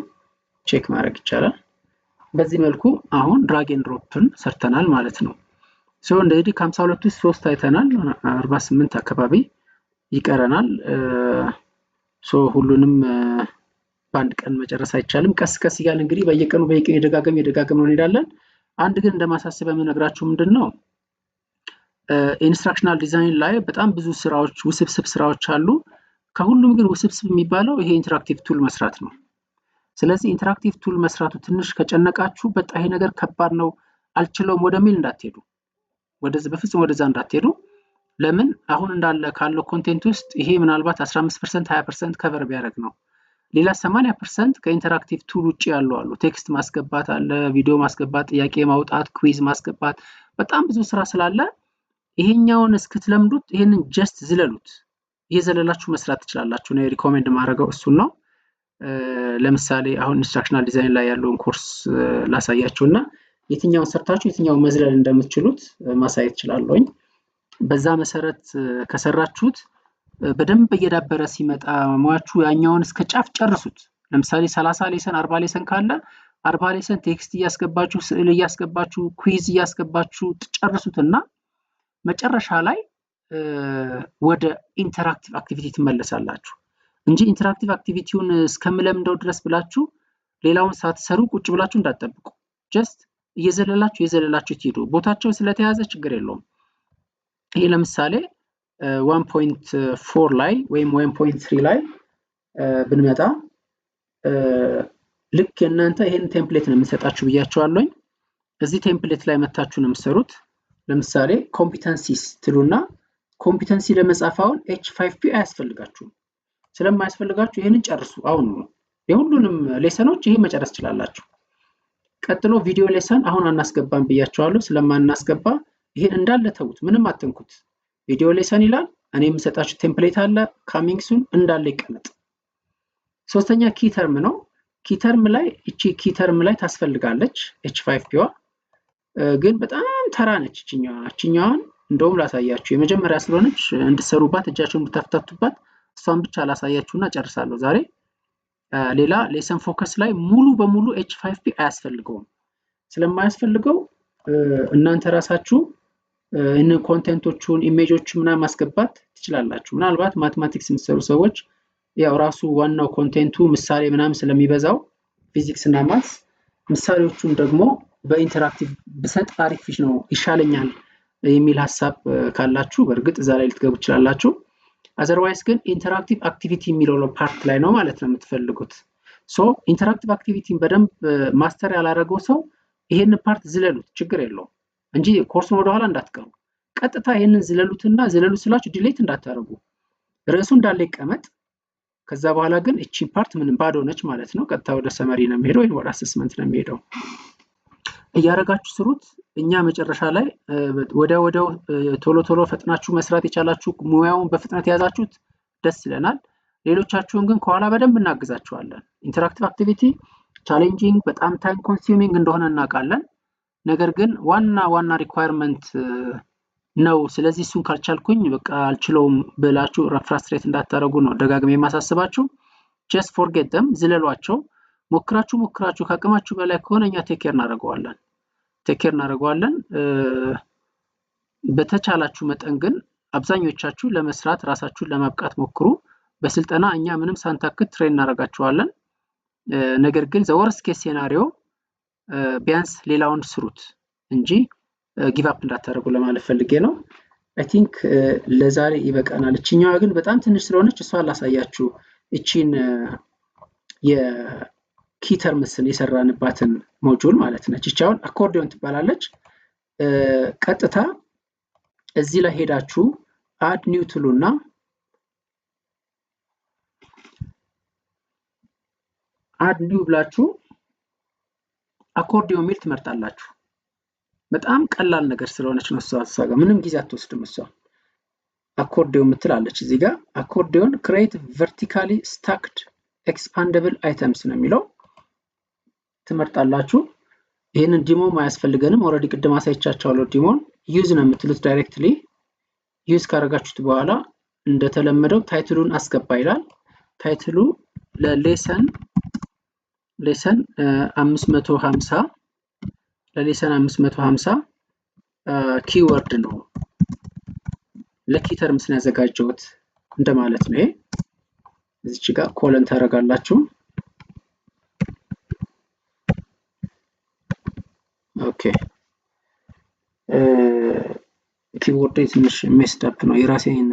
check ማድረግ ይቻላል። በዚህ መልኩ አሁን drag and drop ን ሰርተናል ማለት ነው። So እንደዚህ ከ52 ውስጥ ሶስት አይተናል። 48 አካባቢ ይቀረናል። So ሁሉንም በአንድ ቀን መጨረስ አይቻልም። ቀስ ቀስ እያለ እንግዲህ በየቀኑ በየቀኑ የደጋገም የደጋገም ነው እንሄዳለን። አንድ ግን እንደ ማሳሰቢያ የምነግራችሁ ምንድን ነው፣ instructional design ላይ በጣም ብዙ ስራዎች፣ ውስብስብ ስራዎች አሉ። ከሁሉም ግን ውስብስብ የሚባለው ይሄ interactive tool መስራት ነው። ስለዚህ interactive tool መስራቱ ትንሽ ከጨነቃችሁ፣ በቃ ይሄ ነገር ከባድ ነው፣ አልችለውም ወደሚል እንዳትሄዱ፣ ወደዚህ በፍጹም ወደዛ እንዳትሄዱ። ለምን፣ አሁን እንዳለ ካለው content ውስጥ ይሄ ምናልባት 15%፣ 20% cover ቢያደርግ ነው። ሌላ 80% ከ interactive tool ውጭ ያሉ አሉ። Text ማስገባት አለ፣ ቪዲዮ ማስገባት፣ ጥያቄ ማውጣት፣ quiz ማስገባት፣ በጣም ብዙ ስራ ስላለ ይሄኛውን እስክትለምዱት ይሄንን just ዝለሉት። እየዘለላችሁ መስራት ትችላላችሁ። እኔ recommend ማድረገው እሱን ነው። ለምሳሌ አሁን instructional design ላይ ያለውን ኮርስ ላሳያችሁ እና የትኛውን ሰርታችሁ የትኛውን መዝለል እንደምትችሉት ማሳየት እችላለሁኝ። በዛ መሰረት ከሰራችሁት በደንብ እየዳበረ ሲመጣ ሙያችሁ ያኛውን እስከ ጫፍ ጨርሱት። ለምሳሌ 30 lesson፣ 40 lesson ካለ 40 lesson text እያስገባችሁ፣ ስዕል እያስገባችሁ፣ quiz እያስገባችሁ ትጨርሱትና መጨረሻ ላይ ወደ interactive activity ትመለሳላችሁ እንጂ interactive activity ውን እስከምለምደው ድረስ ብላችሁ ሌላውን ሳትሰሩ ቁጭ ብላችሁ እንዳትጠብቁ። Just እየዘለላችሁ እየዘለላችሁ ትሄዱ። ቦታቸው ስለተያዘ ችግር የለውም። ይሄ ለምሳሌ 1.4 ላይ ወይም 1.3 ላይ ብንመጣ ልክ የእናንተ ይሄን template ነው የምንሰጣችሁ ብያችኋለሁኝ። እዚህ template ላይ መታችሁ ነው የምትሰሩት። ለምሳሌ competencies ትሉና competency ለመጻፍ አሁን H5P አያስፈልጋችሁም። ስለማያስፈልጋችሁ ይህንን ጨርሱ። አሁን ነው የሁሉንም lesson ኦች ይሄ መጨረስ ትችላላችሁ። ቀጥሎ video lesson አሁን አናስገባም ብያችኋለሁ። ስለማናስገባ ይሄን እንዳለ ተዉት፣ ምንም አትንኩት። Video lesson ይላል። እኔ የምሰጣችሁ template አለ፣ coming soon፣ እንዳለ ይቀመጥ። ሶስተኛ key term ነው። Key term ላይ እቺ key term ላይ ታስፈልጋለች። H5P ዋ ግን በጣም ተራ ነች። እችኛዋ እችኛዋን እንደውም ላሳያችሁ፣ የመጀመሪያ ስለሆነች እንድትሰሩባት፣ እጃቸውን እንድታፍታቱባት እሷን ብቻ ላሳያችሁና ጨርሳለሁ ዛሬ። ሌላ lesson focus ላይ ሙሉ በሙሉ H5P አያስፈልገውም። ስለማያስፈልገው እናንተ ራሳችሁ ይህንን content ኦቹን፣ image ኦቹን ምናምን ማስገባት ትችላላችሁ። ምናልባት mathematics የምትሰሩ ሰዎች ያው ራሱ ዋናው content ኡ ምሳሌ ምናምን ስለሚበዛው ፊዚክስ እና maths ምሳሌዎቹን ደግሞ በ interactive ብሰጥ አሪፍ ነው፣ ይሻለኛል የሚል ሀሳብ ካላችሁ በእርግጥ እዛ ላይ ልትገቡ ትችላላችሁ። Otherwise ግን interactive activity የሚለው part ላይ ነው ማለት ነው የምትፈልጉት። So interactive activity ን በደንብ master ያላረገው ሰው ይሄንን part ዝለሉት፣ ችግር የለውም እንጂ ኮርሱን ወደኋላ እንዳትቀሩ። ቀጥታ ይሄንን ዝለሉትና፣ ዝለሉት ስላችሁ delete እንዳታደርጉ፣ ርዕሱ እንዳለ ይቀመጥ። ከዛ በኋላ ግን እቺ part ምንም ባዶ ነች ማለት ነው። ቀጥታ ወደ summary ነው የሚሄደው ወይም ወደ assessment ነው የሚሄደው። እያደረጋችሁ ስሩት። እኛ መጨረሻ ላይ ወዲያ ወዲያው ቶሎ ቶሎ ፈጥናችሁ መስራት የቻላችሁ፣ ሙያውን በፍጥነት የያዛችሁት ደስ ይለናል። ሌሎቻችሁን ግን ከኋላ በደንብ እናግዛችኋለን። Interactive activity challenging፣ በጣም time consuming እንደሆነ እናውቃለን። ነገር ግን ዋና ዋና requirement ነው። ስለዚህ እሱን ካልቻልኩኝ በቃ አልችለውም ብላችሁ frustrate እንዳታደርጉ ነው ደጋግሜ የማሳስባችሁ። Just forget them፣ ዝለሏቸው። ሞክራችሁ ሞክራችሁ ከአቅማችሁ በላይ ከሆነ እኛ take care እናደርገዋለን፣ take care እናደርገዋለን። በተቻላችሁ መጠን ግን አብዛኞቻችሁ ለመስራት ራሳችሁን ለማብቃት ሞክሩ። በስልጠና እኛ ምንም ሳንታክት train እናደርጋችኋለን። ነገር ግን the worst case scenario ቢያንስ ሌላውን ስሩት እንጂ give up እንዳታደርጉ ለማለት ፈልጌ ነው። I think ለዛሬ ይበቃናል። እችኛዋ ግን በጣም ትንሽ ስለሆነች እሷን ላሳያችሁ። እቺን የ key terms ን የሰራንባትን module ማለት ነች። ይቺ አሁን አኮርዲዮን ትባላለች። ቀጥታ እዚህ ላይ ሄዳችሁ add new ትሉና add new ብላችሁ አኮርዲዮን ሚል ትመርጣላችሁ። በጣም ቀላል ነገር ስለሆነች ነው እሷ ጋር ምንም ጊዜ አትወስድም። እሷ አኮርዲዮን የምትላለች እዚህ ጋር accordion create vertically stacked expandable items ነው የሚለው ትመርጣላችሁ። ይህንን demo አያስፈልገንም። Already ቅድም አሳይቻቸዋለሁ። Demo ን use ነው የምትሉት directly። Use ካደረጋችሁት በኋላ እንደተለመደው title ኡን አስገባ ይላል። Title ኡ ለ lesson 550፣ ለ lesson 550 keyword ነው፣ ለ key terms ነው ያዘጋጀሁት እንደማለት ነው። ይሄ እዚች ጋር colon ታደርጋላችሁ። Okay፣ keyboard ትንሽ messed up ነው። የራሴን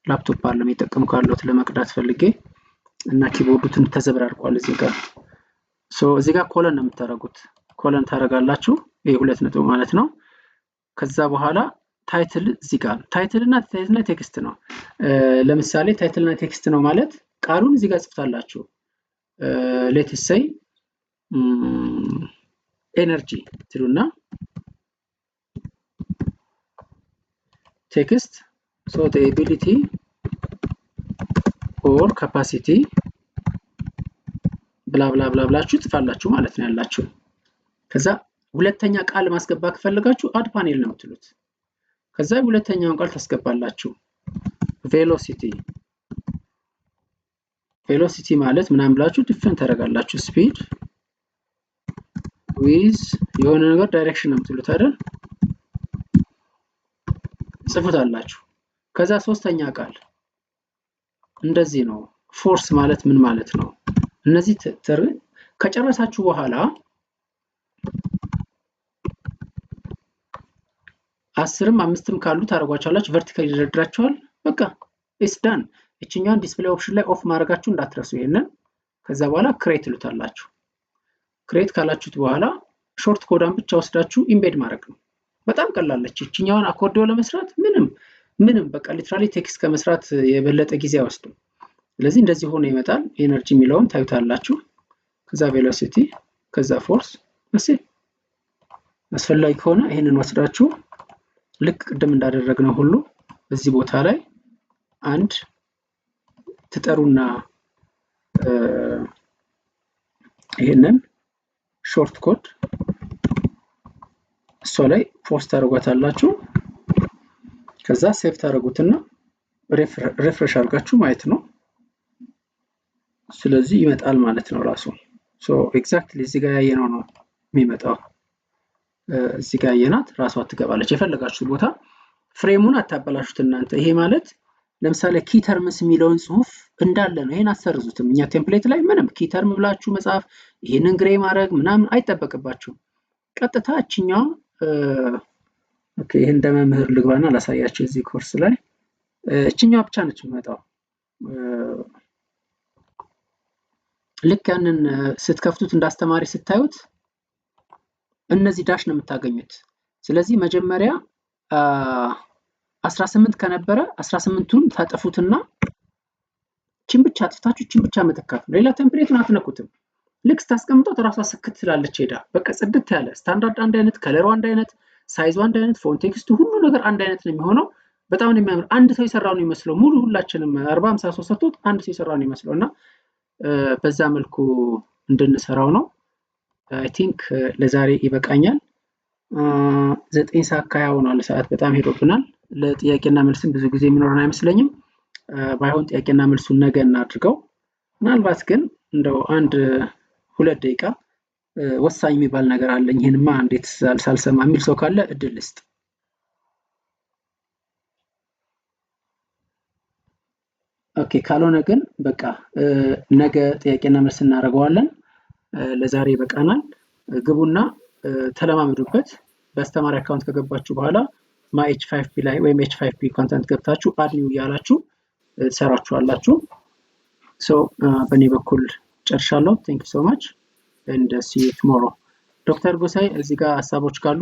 ላፕቶፕ አለ የጠቀምኩ ያለሁት ለመቅዳት ፈልጌ እና keyboard ኡ ትንሽ ተዘበራርቋል እዚህ ጋር። So እዚህ ጋር colon ነው የምታደርጉት። Colon ታደርጋላችሁ። ይሄ ሁለት ነጥብ ማለት ነው። ከዛ በኋላ title እዚህ ጋር title እና text ነው። ለምሳሌ title እና text ነው ማለት ቃሉን እዚህ ጋር ጽፍታላችሁ። Let's say energy ትሉና text, so the ability or capacity blah blah blah ብላችሁ ጽፋላችሁ ማለት ነው ያላችሁ። ከዛ ሁለተኛ ቃል ማስገባት ከፈለጋችሁ add panel ነው የምትሉት። ከዛ ሁለተኛውን ቃል ታስገባላችሁ። Velocity፣ velocity ማለት ምናምን ብላችሁ define ታደርጋላችሁ። Speed with የሆነ ነገር direction ነው የምትሉት አይደል? ጽፉታላችሁ። ከዛ ሶስተኛ ቃል እንደዚህ ነው። Force ማለት ምን ማለት ነው? እነዚህ ከጨረሳችሁ በኋላ 10ም አምስትም ካሉ ታደርጓቸዋላችሁ። Vertical ይደረድራቸዋል። በቃ it's done። እችኛዋን display option ላይ off ማድረጋችሁ እንዳትረሱ ይሄንን። ከዛ በኋላ create ትሉታላችሁ። Create ካላችሁት በኋላ short code ዷን ብቻ ወስዳችሁ embed ማድረግ ነው። በጣም ቀላለች። እችኛዋን አኮርዲዮን ለመስራት ምንም ምንም በቃ literally text ከመስራት የበለጠ ጊዜ አይወስድም። ስለዚህ እንደዚህ ሆኖ ይመጣል። Energy የሚለውን ታዩታላችሁ። ከዛ velocity፣ ከዛ force። እሺ፣ አስፈላጊ ከሆነ ይህንን ወስዳችሁ ልክ ቅድም እንዳደረግነው ሁሉ እዚህ ቦታ ላይ አንድ ትጠሩና ይህንን short code እሷ ላይ post ታደርጓታላችሁ። ከዛ save ታደርጉትና refresh አድርጋችሁ ማየት ነው። ስለዚህ ይመጣል ማለት ነው ራሱ። So exactly እዚህ ጋር ያየነው ነው የሚመጣው። እዚህ ጋር ያየናት ራሷ ትገባለች የፈለጋችሁት ቦታ። Frame ኡን አታበላሹት እናንተ። ይሄ ማለት ለምሳሌ key terms የሚለውን ጽሁፍ እንዳለ ነው። ይሄን አሰርዙትም። እኛ template ላይ ምንም key term ብላችሁ መጻፍ፣ ይሄንን gray ማድረግ ምናምን አይጠበቅባችሁም። ቀጥታ እችኛዋ፣ okay፣ ይሄን እንደ መምህር ልግባና ላሳያችሁ። እዚህ ኮርስ ላይ እችኛዋ ብቻ ነች የምመጣው። ልክ ያንን ስትከፍቱት እንዳስተማሪ ስታዩት እነዚህ dash ነው የምታገኙት። ስለዚህ መጀመሪያ 18 ከነበረ 18ቱን ታጠፉትና ችን ብቻ አጥፍታችሁ ችን ብቻ መተካት ነው። ሌላ template ኡን አትነኩትም። ልክ ስታስቀምጧት እራሷ ስክት ትላለች ሄዳ። በቃ ጽድት ያለ ስታንዳርድ አንድ አይነት፣ color ኡ አንድ አይነት፣ size ኡ አንድ አይነት፣ font text ኡ ሁሉ ነገር አንድ አይነት ነው የሚሆነው። በጣም ነው የሚያምር። አንድ ሰው የሰራው ነው የሚመስለው። ሙሉ ሁላችንም 40 50 ሰው ሰጥቶት አንድ ሰው የሰራው ነው የሚመስለው እና በዛ መልኩ እንድንሰራው ነው። I think ለዛሬ ይበቃኛል። 9 ሰዓት ከ20 ሆኗል። ሰዓት በጣም ሄዶብናል። ለጥያቄና መልስም ብዙ ጊዜ የሚኖረን አይመስለኝም። ባይሆን ጥያቄና መልሱን ነገ እናድርገው። ምናልባት ግን እንደው አንድ ሁለት ደቂቃ ወሳኝ የሚባል ነገር አለኝ፣ ይህንማ እንዴት ሳልሰማ የሚል ሰው ካለ እድል ልስጥ። Okay፣ ካልሆነ ግን በቃ ነገ ጥያቄና መልስ እናደርገዋለን። ለዛሬ ይበቃናል። ግቡና ተለማመዱበት። በአስተማሪ account ከገባችሁ በኋላ my H5P ላይ ወይም H5P content ገብታችሁ add new እያላችሁ ትሰራችኋላችሁ። So በእኔ በኩል ጨርሻለሁ። Thank you so much and see you tomorrow። ዶክተር ጎሳይ፣ እዚህ ጋር ሀሳቦች ካሉ።